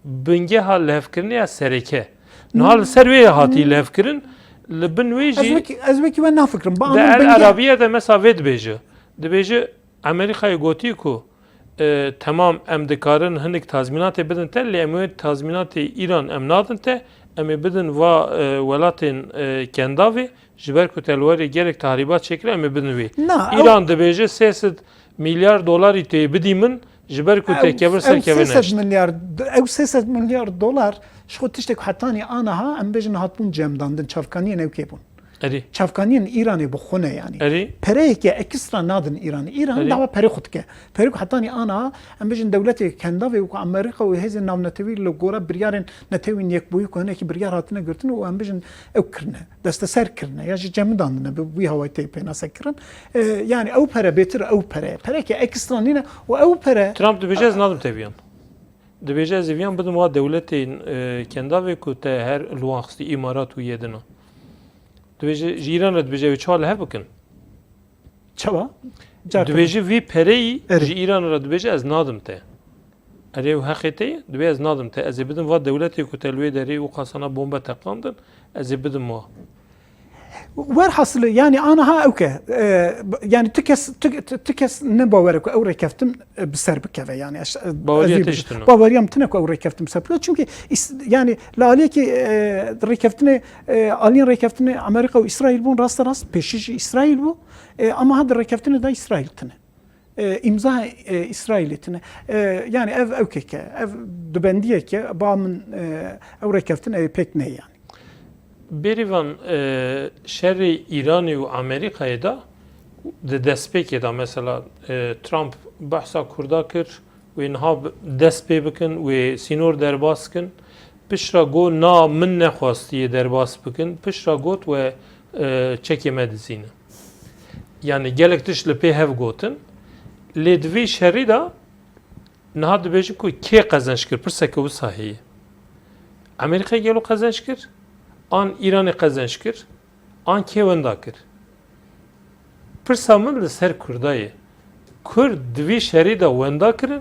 Bingeha lihevkirinê ya sereke. Niha li ser wê hatî lihevkirin, li bin wê Ez jî wekî, ez wekî we nafikirim. Ba di anî El bingeh- Arabiye de mesela vê dibêje. Dibêje, Amerîkayê gotî ku, e, temam em dikarin hinek tazmînatê bidin te, lê em wê tazmînatê Îran em nadin te, em ê bidin va, e, welatên, e, Kendavê, ji ber ku te li werê gelek tahrîbat çêkir, em ê bidin wê. Na, ew Îran dibêje sê sed milyar dolarî tê bidî min, ji ber ku te Ew, kevir ser ew kevir sê sed neşt. Milyar, ew sê sed milyar dolar ji xwe tiştek hetanî aniha, em bêjin hatbûn cemdandin, çavkaniyên ew kê bûn. Erê. Çavkaniyên Îranê bi xwe ne yanî. Erê. Pereyeke ekstra nadin Îranê. Îran Erê. dawa perê xwe dike. Perê ku hetanî ana, em bêjin dewletê Kendavê û ku Amerîka û hêzên navnetewî li gora biryarên Netewên Yekbûyî ku hinekî biryar hatine girtin û em bêjin ew kirine. Desteser kirine. Ya jî cemidandine bi wî hawayî tê pênase kirin. E, yani ew pere bêtir ew pere. Pereke ekstra nîne û ew pere Trump dibêje ez nadim te viyan. Dibêje ez ê viyan bidim wa dewletên, e, Kendavê ku te her li wan xistî Îmarat û yedina. Dibêje, ji Îran re dibêje, ew ê çawa li hev bikin? Çawa? Car Dibêje vî pereyî Erê. Ji Îranê re dibêje ez nadim te. Erê û heqê te ye, dibê ez nadim te. Ez ê bidim va dewletê ku te li wê derê û qasana bombe teqandin, ez ê bidim wa. Werhasilê, yani anaha ew ke, e, yani tu kes, tu, tu, tu kes ne bawer ku ew rêkeftin, e, bi ser bikeve, yani eş-, e, Baweriya ez te vî-, ji tune. Baweriya min tune ku ew rêkeftin bi ser bikeve. Çünkü is-, yani li aliyekî, e, rêkeftinê, e, aliyên rêkeftinê Amerîka û Îsraîl bûn, raste rast pêşî jî Îsraîl bû. E, ama ha di rêkeftinê de Îsraîl tune. E, îmza, e, Îsraîlê tine. E, yani ev ewkeke, ev dubendiyeke ba min, e, ew rêkeftin ew pêk ne yani. Bêrîvan, e, şerê Îranê û Amerîkayê de di destpêkê de mesela, e, Trump behsa Kurda kir, wê niha b-, dest pê bikin, wê sînor derbas kin. Piştra got, na min nexwestiye derbas bikin. Piştra got we, e, çekê me dizîne. Yani gelek tişt li pê hev gotin. Lê di vî şerî de niha dibêjin ku kê qezenc kir, pirseke wisa heye. Amerîkayê gelo qezenc kir? An Îranê qezenc kir? An kê wenda kir? Pirsa min li ser Kurda ye. Kurd di vî şerî de wenda kirin?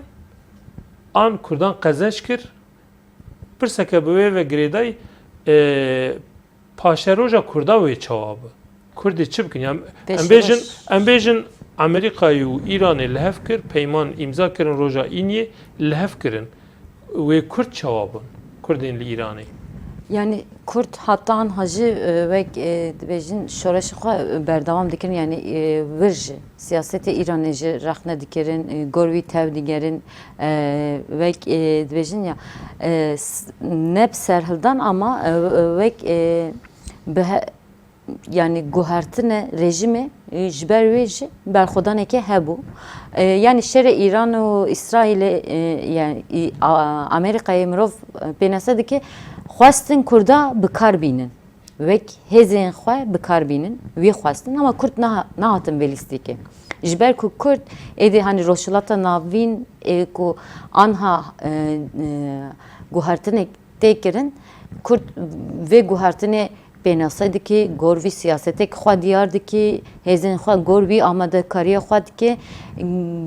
An Kurdan qezenc kir? Pirseke bi wê ve girêdayî, e, paşeroja Kurda wê çawa bi? Kurdê çi bikin? Ya em Pêşeroş. bêjin, em bêjin Amerîkayê û Îranê li hev kir, peyman îmza kirin roja Îniyê, li hev kirin. Wê Kurd çawa bin? Kurdên li Îranê. Yani Kurd heta anha jî, e, wek, e, dibêjin şoreşê xwe, e, berdewam dikirin, yani, e, vir jî. Siyasetê Îranê jî rexne dikirin, e, gor wî tev digerin, e, wek, e, dibêjin ya, e, s-, ne bi serhildan ama, e, e, wek, e, bi he-, yani guhertine rejîmê, e, ji ber wê jî berxwedaneke hebû. E, yani şerê Îran û Îsraîlê, e, yani, î-, a-, Amerîkayê mirov, e, pênase dike, xwestin Kurda bi kar bînin. Wek hêzên xwe bi kar bînin, wî xwestin, ama Kurd neha-, nehatin vê lîstikê. Ji ber ku Kurd êdî, hani, Rojhilata Navîn ê ku anha, e, e, guhertinek tê kirin, Kurd vê guhertinê pênase dikî, gor vî siyasetek xwe diyar dikî, hêzên xwe gor vî amadekariya xwe dikî,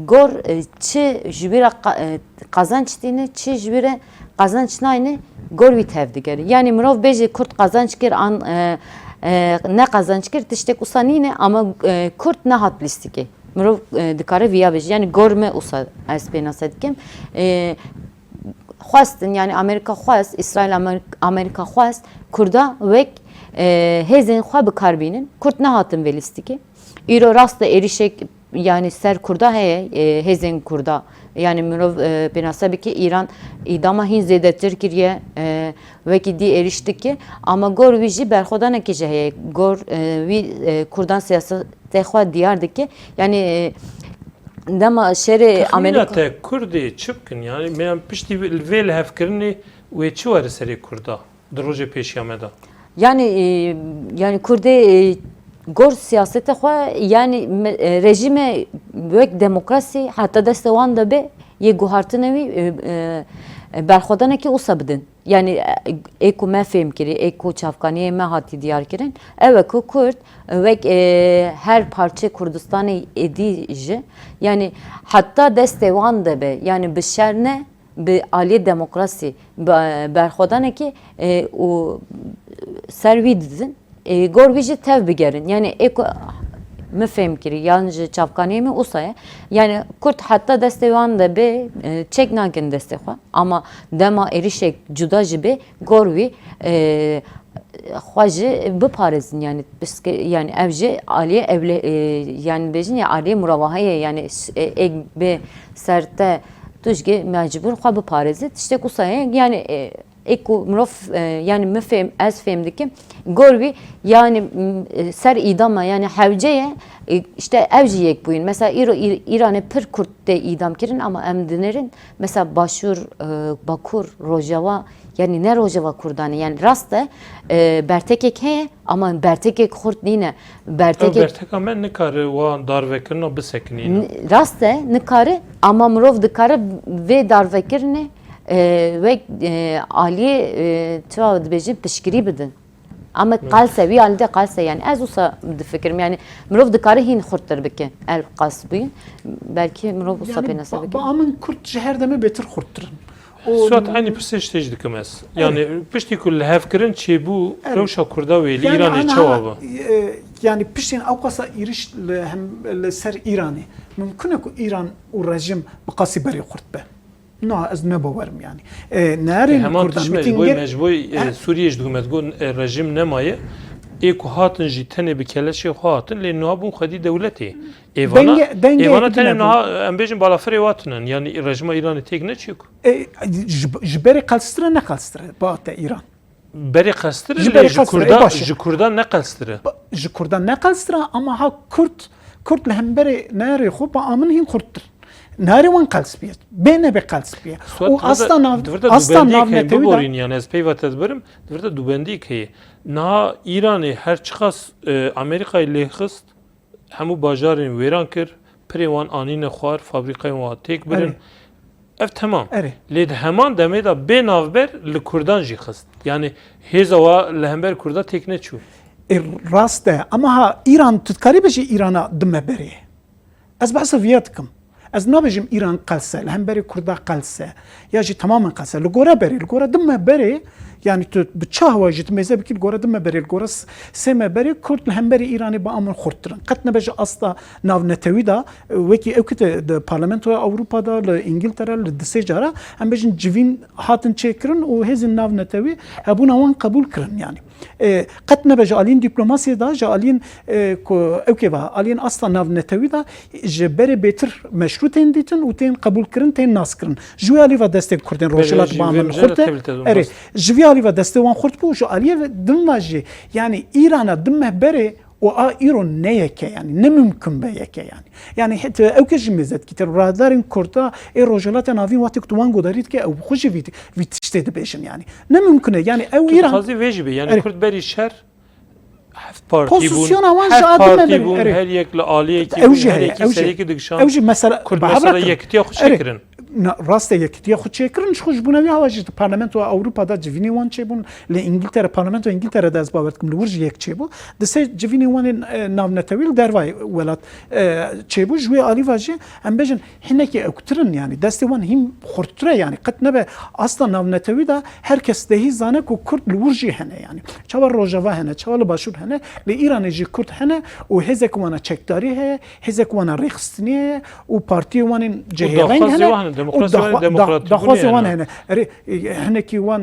gor, e, çi ji wî re qa-, e, qazanç tîne, çi ji wî re qazanç nayne, gor wî tev digere. Yani mirov bêje Kurd qazanç kir an, e, e, ne qazanç kir, tiştek usa nîne, ama, e, Kurd nehat lîstikê. Mirov, e, dikare viya bêje. Yani gor me usa ez pênase dikim. E, xwestin, yani Amerîka xwest, Îsraîl Amer-, Amerîka xwest, Kurda wek, e, hêzên xwe bi kar bînin. Kurd nehatin vê lîstikê. Îro rast e êrîşek yani ser Kurda heye, e, hêzên Kurda. Yani mirov, e, pênase bike Îran îdama hîn zêdetir kiriye, e, wekî dî êrîş dike. Ama gor wî jî berxwedanekî jî heye. Gor, e, wî, e, Kurdan siyasetê xwe diyar dike. Yani, e, dema şerê Texmîna Amerîka te Kurdê çi bikin? Yani me piştî vê lihevkirinê wê çi were serê Kurda? Di rojê pêşiya me de. Yani, e, yani Kurdê, e, gor siyasete xwe, yani me-, e, rejîme wek demokrasî heta destê wan de be, yê guhartine wî, e, e, e, berxwedanekî wisa bidin. Yani, e, ê ku me fêm kirî, ê ku çavkaniyê me hatî diyar kirin, ew e ku Kurd, e, wek, e, her parçê Kurdistanê êdî jî, yani heta destê wan de be, yani bi şer ne, bi aliyê demokrasî, bi, berxwedanekî, e, û ser wî didin, e, gor wî jî tev bigerin. Yani ê ku min fêm kirî, yan ji çavkaniyê min wisa ye. Yani Kurd heta destê wan de bê, e, çek nakin destê xwe. Ama dema êrişek cuda jî bê, gor wî, e, xwe jî biparêzin, yani piske-, yani ev jî aliyê ewle-, e, yani bêjin ya aliyê muravahayê, yani s-, e, êk bê ser te, tu jî mecbûr xwe biparêzî. Tiştek wisa ye, yani, e, ê ku mirov, e, yani min fêm, ez fêm dikim, gor wî, yani, m, e, ser îdama, yani hewce ye, e, işte ev jî yek bûyîn. Mesela îro Îr-, Îranê pir Kurd tê îdam kirin, ama em dinêrin, mesela Başûr, e, Bakur, Rojava, yani ne Rojava Kurdan e, yani rast e, e, bertekek heye, ama bertekek xurt nîne. Ew Bertekek berteka me nikare wa darvekirina bisekinîne. N-, rast e, nikare, ama mirov dikare vê darvekirinê, e, wek, e, aliyê, e, çawa dibêjin, piştgirî bidin. Ama qelse, wî alî de qelse, yani ez wisa difikirim, yani mirov dikare hîn xurttir bike, el qas bûyî, belkî mirov wisa Yani pênase ba- bike. Ba min Kurd ji her demê bêtir xurttir in. O Suat, eynî pirsê ji te jî dikim ez. Yani piştî ku lihevkirin çêbû, Evet. rewşa Kurda wê li Yani Îranê ana çawa ha, bû? e, yani piştên ewqasa îriş li hem, li ser Îranê, mimkun e ku Îran û rejîm bi qasî berê xurt be? Na, ez ne bawerim yani. E, nerê Heman Kurdan tişt me ji bo, mîtîngê me ji bo, e, He. Sûriyê jî dikim, me digot, e, rejîm nemaye. Ê ku hatin jî tenê bi keleşê xwe hatin, lê niha bûn xwedî dewletê. Êvana, Denge- dengeyek êvana din tenê hebûn. niha, em bêjin balafirê wa tune ne. Yani rejîma Îranê têk neçûk. E, ji, ji berê qelstir e, ne qelstir e, ba te Îran. Berê qelstir e, Ji lê berê ji qelstir e, Kurda, baş e. ji Kurda ne qelstir e. Ba- Ji Kurdan ne qelstir e, ama ha Kurd, Kurd li hemberê nerê xwe ba amin hîn xurttir. Nerê wan qels biye. Bê nebe qels biye. Suat, Û di vir de, asta nav, di vir de asta dubendiyek nav heye, netewî de biborîn, yani ez peyva te dibirim, di vir de dubendiyek heye. Niha Îranê her çiqas, e, Amerîkayê lê xist, hemû bajarên wêran kir, pirê wan anîne xwar, fabrîkayên wan têk birin. Erê. Ev temam. Erê. Lê di heman demê de bê navber li Kurdan jî xist. Yani hêza wa li hember Kurda têk neçû. E, rast e. Ama ha Îran, tu dikarî bêjî Îrana dime berê. Ez behsa viya dikim. Ez nabêjim Îran qelse, li hemberî Kurda qelse. Ya jî temamen qelse. Li gora berê, li gora dime berê, yani tu bi çi awayî jî tu mêze bikî, li gora dime berê, li gora s-, sê me berê, Kurd li hemberî Îranê bi amin xurttir in. Qet nebe ji asta navnetewî de, e, wekî ew kite di Parlamentoya Ewropa de, li Îngiltere, li di sê cara, em bêjin civîn hatin çêkirin û hêzên navnetewî hebûna wan qebûl kirin yani. E, qet nebe ji aliyên dîplomasiyê de, ji aliyên, e, ku ew kê ve, aliyên asta navnetewî de ji berê bêtir meşrû tên dîtin û tên qebûlkirin, tên naskirin. Ji wê alî ve destê Kurdên Belê, Rojhilat ji ba vê min mijara xurt e. tevlî te dûn Erê, rast. Ji vî alî ve destê wan xurt bû, ji aliyê ve din ve jî, yani Îrana din meh berê û a îro ne yek e, yani ne mimkun be yek e yani. Yani het-, ew ke jî mêze dikî, te radarên Kurda ê Rojhilata Navîn wextê ku tu wan guhdarî dike, ew xwe jî vî, vî tiştê dibêjin yani. Ne mimkun e, yani ew Tu Îran dixwazî vê jî bê, yani Erê. Kurd berî şer heft partî bûn, Pozisyona wan heft ji a din partî me bûn, erê. her yek li aliyekî Ew bûn, jî her heye, yekî ew jî, seriyekî dikişand. ew jî mesela, Kurd ba mesela hebra yekitiya xwe Erê. çêkirin. Na, rast e, yekitiya xwe çêkirin, ji xwe ji bûna vî hawa jî di Parlamentoya Ewropa de civînê wan çêbûn, li Îngiltere, Parlamentoya Îngiltere de ez bawer dikim, li wir jî yek çêbû. Di sê civînê wan ên, e, navnetewî li dervayê welat, e, çêbû, ji wê alî ve jî em bêjin hinekî ewktir in, yani destê wan hîn xurttir e, yani qet nebe asta navnetewî de her kes dehî zane ku Kurd li wir jî hene, yani çawa Rojava hene, çawa li Başûr hene, li Îranê jî Kurd hene û hêzek wana çekdarî heye, hêzek wana rêxistinî heye û partiyê wan ên Û cihêreng daxwazê hene wan hene, û demokrasiya wan ê daxwa-, da-, demokratîbûnê daxwazê wan hene. hene. Erê, e, hinekî wan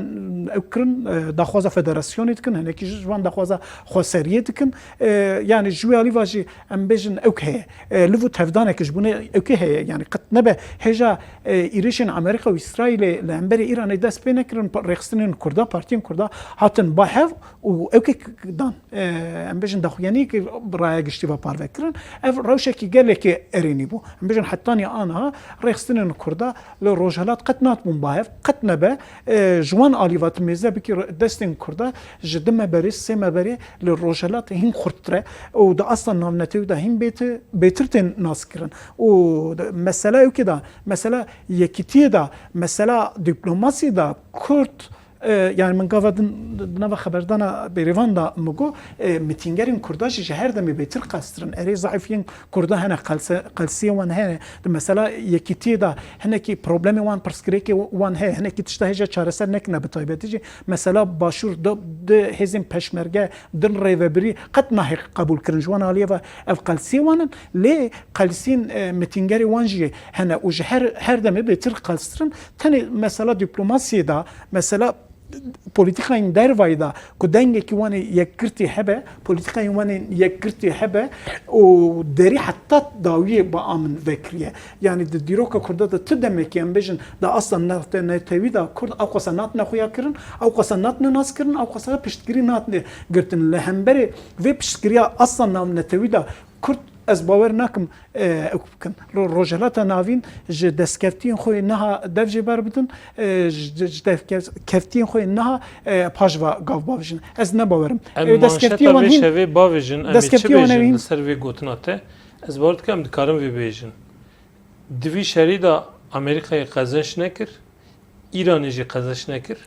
ew kirin, e, daxwaza federasyonê dikin, hinekî ji wan daxwaza xweseriyê dikin. E, yani ji wê alî va jî em bêjin ewk heye. E, liv û tevdaneke ji bûnê ewkê heye. Yani qet nebe hêja, e, îrişên Amerîka û Îsraîlê li hemberî Îranê dest pê nekirin, pa-, rêxistinên Kurda, partiyên Kurda hatin ba hev û ewkê k-, dan. E, em bêjin daxuyaniyekê bi raya giştî ve parve kirin. Ev rewşekî gelekî erênî bû. Em bêjin hetanî aniha rêxistinên Kurda li Rojhilat qet natibûn ba hev, qet nebe, e, ji wan alî ve tu mêze bikî re-, destên Kurda ji di me berê, sê me berê li Rojhilat hîn xurttir e û di asta navnetewî de hîn bêtir, bêtir tên naskirin. Û di, mesela ewkê de, mesela yekîtiyê de, mesela dîplomasî de Kurd, e, yani min gava din di nava xeberdana bêrêvan de min got, e, mîtîngerên Kurda jî ji her demê bêtir qelstirin. Erê, zayîfiyên Kurda hene, qelse-, qelsiyê wan hene. Di mesela yekîtiyê de hinekî problemê wan, pirsgirêkê wan heye, hinekî tişta hêja çareser nekirine, bi taybetî jî mesela Başûr di, di hêzên peşmerge, din rêvebirî qet nahê qebûl kirin. Ji wan aliyê ve ev qelsiyê wan in, lê qelsiyên, e, mîtîngerê wan jî hene û ji her, her demê bêtir qelstirin. Tenê mesela dîplomasiyê de, mesela polîtîkayên dervayî de ku dengekî wan ê yekgirtî hebe, polîtîkayên wan ên yekgirtî hebe û derî heta dawiyê bi amin vekiriye. Yani di dîroka Kurda de ti demekî em bêjin di asta navnetewî de Kurd ew qasa natine xuya kirin, ew qasa natine nas kirin, ew qasa piştgirî natine girtin. Li hemberê vê piştgiriya asta navnetewî de Kurd, ez bawer nakim, e, ew bikin. Ro-, Rojhilata Navîn ji destkeftiyên xwe yê niha dev jê berbidin, e, ji, ji destkeftiyên xwe yê niha, e, paş ve gav bavêjin. Ez ne bawerim. Em E, destkeftiyê manşeta wan vê hîn, şevê bavêjin, em ê çi destkeftiyê wan bêjin hîn li ser vê gotina te? Ez bawer dikim em dikarin vê bêjin. Di vî şerî de Amerîkayê qezenç nekir, Îranê jî qezenç nekir.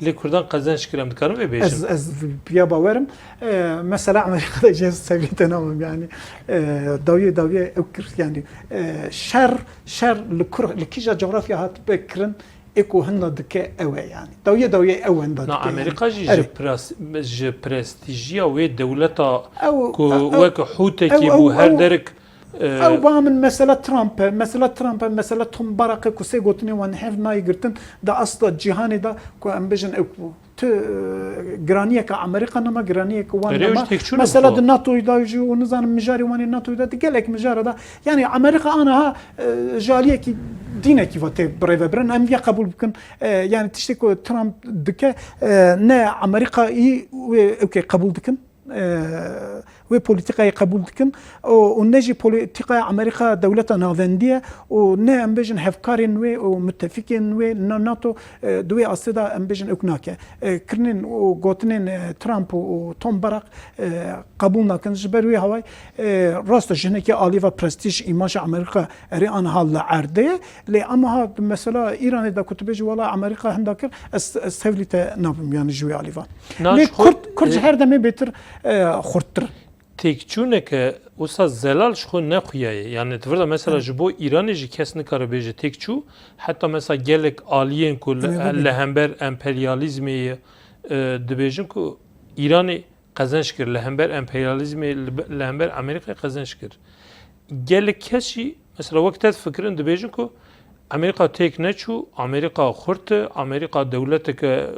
Lê Kurdan qezenc kir, em dikarin vê bêjin? Ez, ez piya bawerim. E, mesela Amerîka de jê seviyete namim yani. E, dawiye dawiye ew kir yani. E, şer, şer li kur, li kîja coğrafya hat be kirin, ê ku hinda dike ew e yani. Dawiye dawiye ew hinda dike. Na Amerîka jî ji, ji prestîjiya wê dewleta ku wek hûtekî bû her derik. Ew ba min mesela Trump e, mesela Trump e, mesela Tom Barak e ku sê gotinê wan hev nayê girtin, di asta cîhanê de ku em bêjin ew ku tu, e, giraniyeke Amerîka nema, giraniyeke wan nema. Mesela di NATOyê de jî û nizanim mijarê wan ê NATOyê de, di gelek mijara de. Yani Amerîka aniha, e, ji aliyekî dînekî ve tê birêvebirin. Em vê qebûl bikin. E, yani tiştê ku Trump dike, e, ne Amerîkayî wê ew kê qebûl dikin. E, wê polîtîkayê qebûl dikin û, û ne jî polîtîkaya Amerîka dewleta navendî ye û ne em bêjin hevkarên wê û mutefîkên wê na-, NATO, e, di wê astê de em bêjin ew nake. E, kirinên û gotinên, e, Trump û, û Tom Barak, e, qebûl nakin. Ji ber wê hawayê, e, rast e ji hinekî alî ve prestîj, îmaja Amerîka erê aniha li erdê ye. Lê aniha mesela Îranê de ku tu bêjî wela Amerîka hinda kir, ez, ez tevlî te nabim yani ji wê alî ve. Lê Kurd, Kurd ji her demê bêtir, e, xurttir. Têkçûneke wisa zelal ji xwe ne xuya ye. Yani di vir de mesela ji bo Îranê jî kes nikare bêje têkçû. Heta mesela gelek aliyên ku li, li hember emperyalîzmê ye, e, dibêjin ku Îranê qezenc kir, li hember emperyalîzmê, li, li hember Amerîkayê qezenc kir. Gelek kes jî mesela wek te difikirin, dibêjin ku Amerîka têk neçû, Amerîka xurt e, Amerîka dewleteke, e,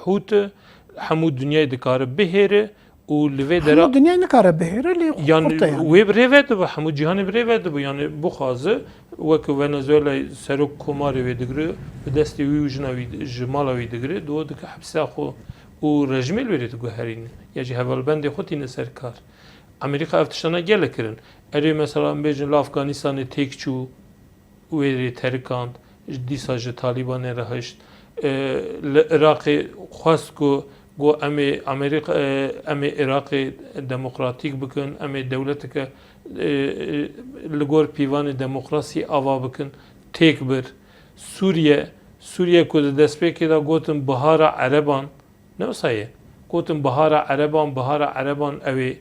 hût e, hemû dinyayê dikare bihêre û li vê dera... Hemû dinyayê nikare bihêre, lê xurt e yani. Wê bi rê ve dibe, hemû cîhanê bi rê ve dibe. Yani bixwaze, wek Venezuelayê serok komarê wê digire, bi destê wî û jina wî, ji mala wî digire, diwo dike hepsa xwe û rejimê li wêrê diguherîne. Ya jî hevalbendê xwe tîne ser kar. Amerîka ev tiştana gelek kirin. Erê mesela em bêjin li Afganistanê têk çû, wê rê terikand, dîsa ji Talîbanê re hişt. E, li Iraqê xwest ku got, em ê Amerîka, e, em ê Iraqê demokratîk bikin, em ê dewleteke, e, e, li gor pîvanê demokrasî ava bikin, têk bir. Sûriye, Sûriye ku di destpêkê de gotin bihara Ereban, ne wisa ye. Gotin bihara Ereban, bihara Ereban ew ê,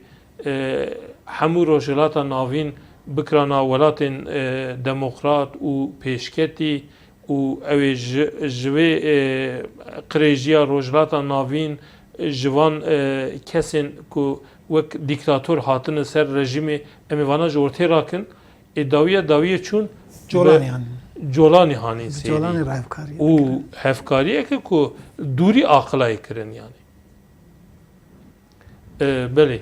e, hemû Rojhilata Navîn bikirana welatên, e, demokrat û pêşketî û ew ê ji, ji vê, e, qirêjiya Rojhilata Navîn, ji van, e, kesên ku wek dîktator hatine ser rejîmê, em ê vana ji ortê rakin. Ê dawiya dawiyê çûn Colanî hanîn. Colanî hanîn sêrî. Colanî re hevkariyê û hevkariyeke ku dûrî aqilayê kirin yani. E, belê.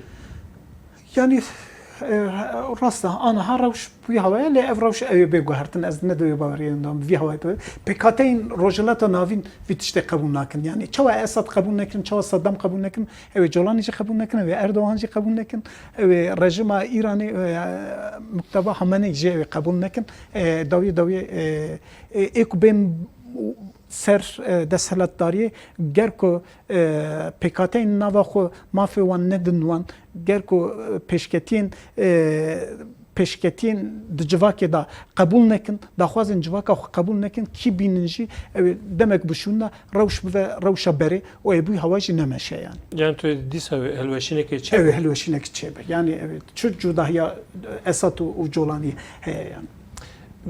Yani, e, rast e, aniha rewş bi wî hawaya, lê ev rewş ew ê bê guhertin, ez ne di wê baweriyê de, bi vî hawayê de. Pêkhateyên Rojhilata Navîn vî tiştê qebûl nakin. Yani çawa Esad qebûl nekirin, çawa Saddam qebûl nekirin, ew ê Colanî jî qebûl nekin, ew ê Erdogan jî qebûl nekin, ew ê rejîma Îranê, e, mukteba Hameneî jî ew ê qebûl nekin. E, dawiyê dawiyê, e, e, ê ku bên ser, e, desthilatdariyê, ger ku, e, pêkhateyên nava xwe mafê wan nedin wan, ger ku, e, pêşketiyên, e, pêşketiyên di civakê de qebûl nekin, daxwazên civaka xwe qebûl nekin, kî bînin jî ew ê demek bişûnde rewş bibe rewşa berê û ê bûyî hewa jî nemeşe yani. Yani tu dîsa wê hilweşînekê çêbe? Ew ê hilweşînekê çêbe. Yani ew ê çi cudahiya Esad û, û Colanî heye yani.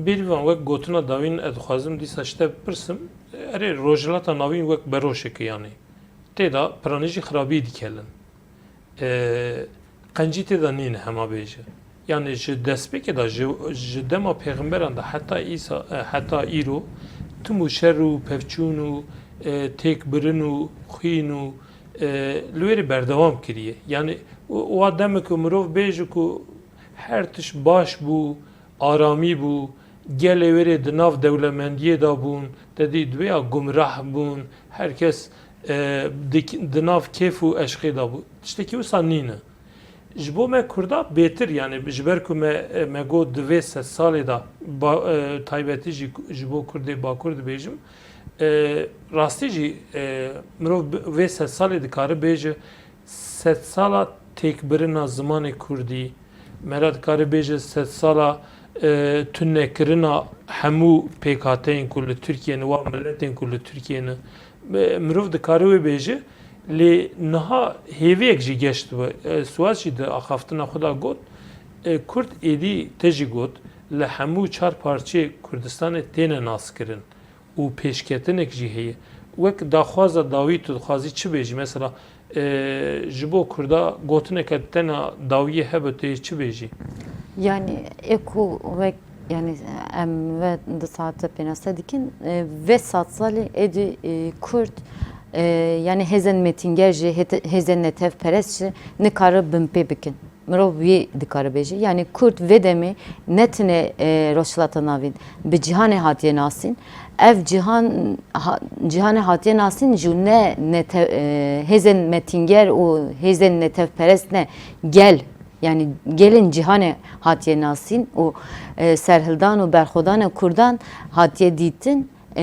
Bêrîvan wek gotina dawîn ez dixwazim dîsa ji te bipirsim. Erê Rojhilata Navîn wek beroşeke yani. Tê de piranî jî xirabî dikelin. E, qencî tê de nîne hema bêje. Yani ji destpêkê de, ji, ji dema pêxemberan de heta îsa, e, heta îro tim û şer û pevçûn û, e, têkbirin û xwîn û, e, li wê rê berdewam kiriye. Yani wa demê ku mirov bêje ku her tişt baş bû, aramî bû, gelê wê rê di nav dewlemendiyê de bûn, te dî di vê ya gumrah bûn, her kes, e, di, di nav kêf û eşqê de bû. Tiştekî wisa nîne. Ji bo me Kurda bêtir, yani ji ber ku me, e, me got di vê sed salê de ba, e, taybetî jî ji bo Kurdê Bakur dibêjim, e, rastî jî, e, mirov bi, vê sed salê dikare bêje, sedsala têkbirina zimanê kurdî, me re dikare bêje sedsala, e, tunekirina hemû pêkhateyên ku li Tirkiyê ne, wa miletên ku li Tirkiyê ne, Mirov dikare wê bêje, lê niha hêviyek jî geşt bi. E, Suwaz jî di axaftina xwe de got, e, Kurd êdî te jî got, li hemû çar parçeyê Kurdistanê têne naskirin û pêşketinek jî heye. Wek daxwaza dawî tu dixwazî çi bêjî? Mesela, e, ji bo Kurda gotineke tena dawiyê hebe tu yê çi bêjî? Yani ê ku wek yani em ve di saete pênaste dikin, e, vê sed salî êdî, e, Kurd, e, yani hêzên metînger jî, hête-, hêzên netewperest jî nikare binpê bikin. Mirov wî dikare bêje. Yani Kurd vê demê ne tine, e, Rojhilata Navîn, bi cîhanê hatiye nasîn. Ev cîhan, ha-, cîhanê hatiye nasîn ji ne nete-, e, hêzên metînger û hêzên netewperest ne, gel, yani gelên cîhanê hatiye nasîn û, e, serhildan û berxwedanê Kurdan hatiye dîtin. E,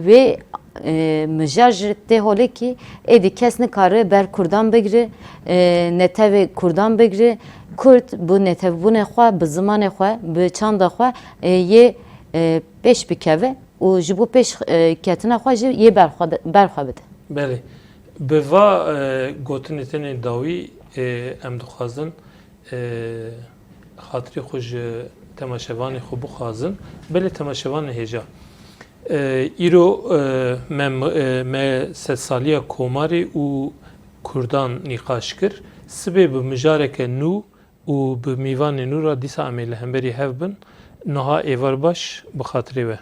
wê, e, mijar ji tê holê kî êdî kes nikare ber Kurdan bigire, e, netewê Kurdan bigire. Kurd bi netewbûnê xwe, bi zimanê xwe, bi çanda xwe, e, yê, e, pêş bikeve û ji bo pêş, e, ketina xwe jî yê berxwe de-, berxwe bide. Belê. Bi va, e, gotinê tenê dawî, e, em dixwazin, e, xatirê xwe ji temaşevanê xwe bixwazin. Belê temaşevanê hêja. E, îro, e, me, e, me sedsaliya Komarê û Kurdan nîqaş kir. Sibê bi mijareke nû û bi mîvanê nû re dîsa em ê li hemberî hev bin. Niha êvar baş bi xatirê we.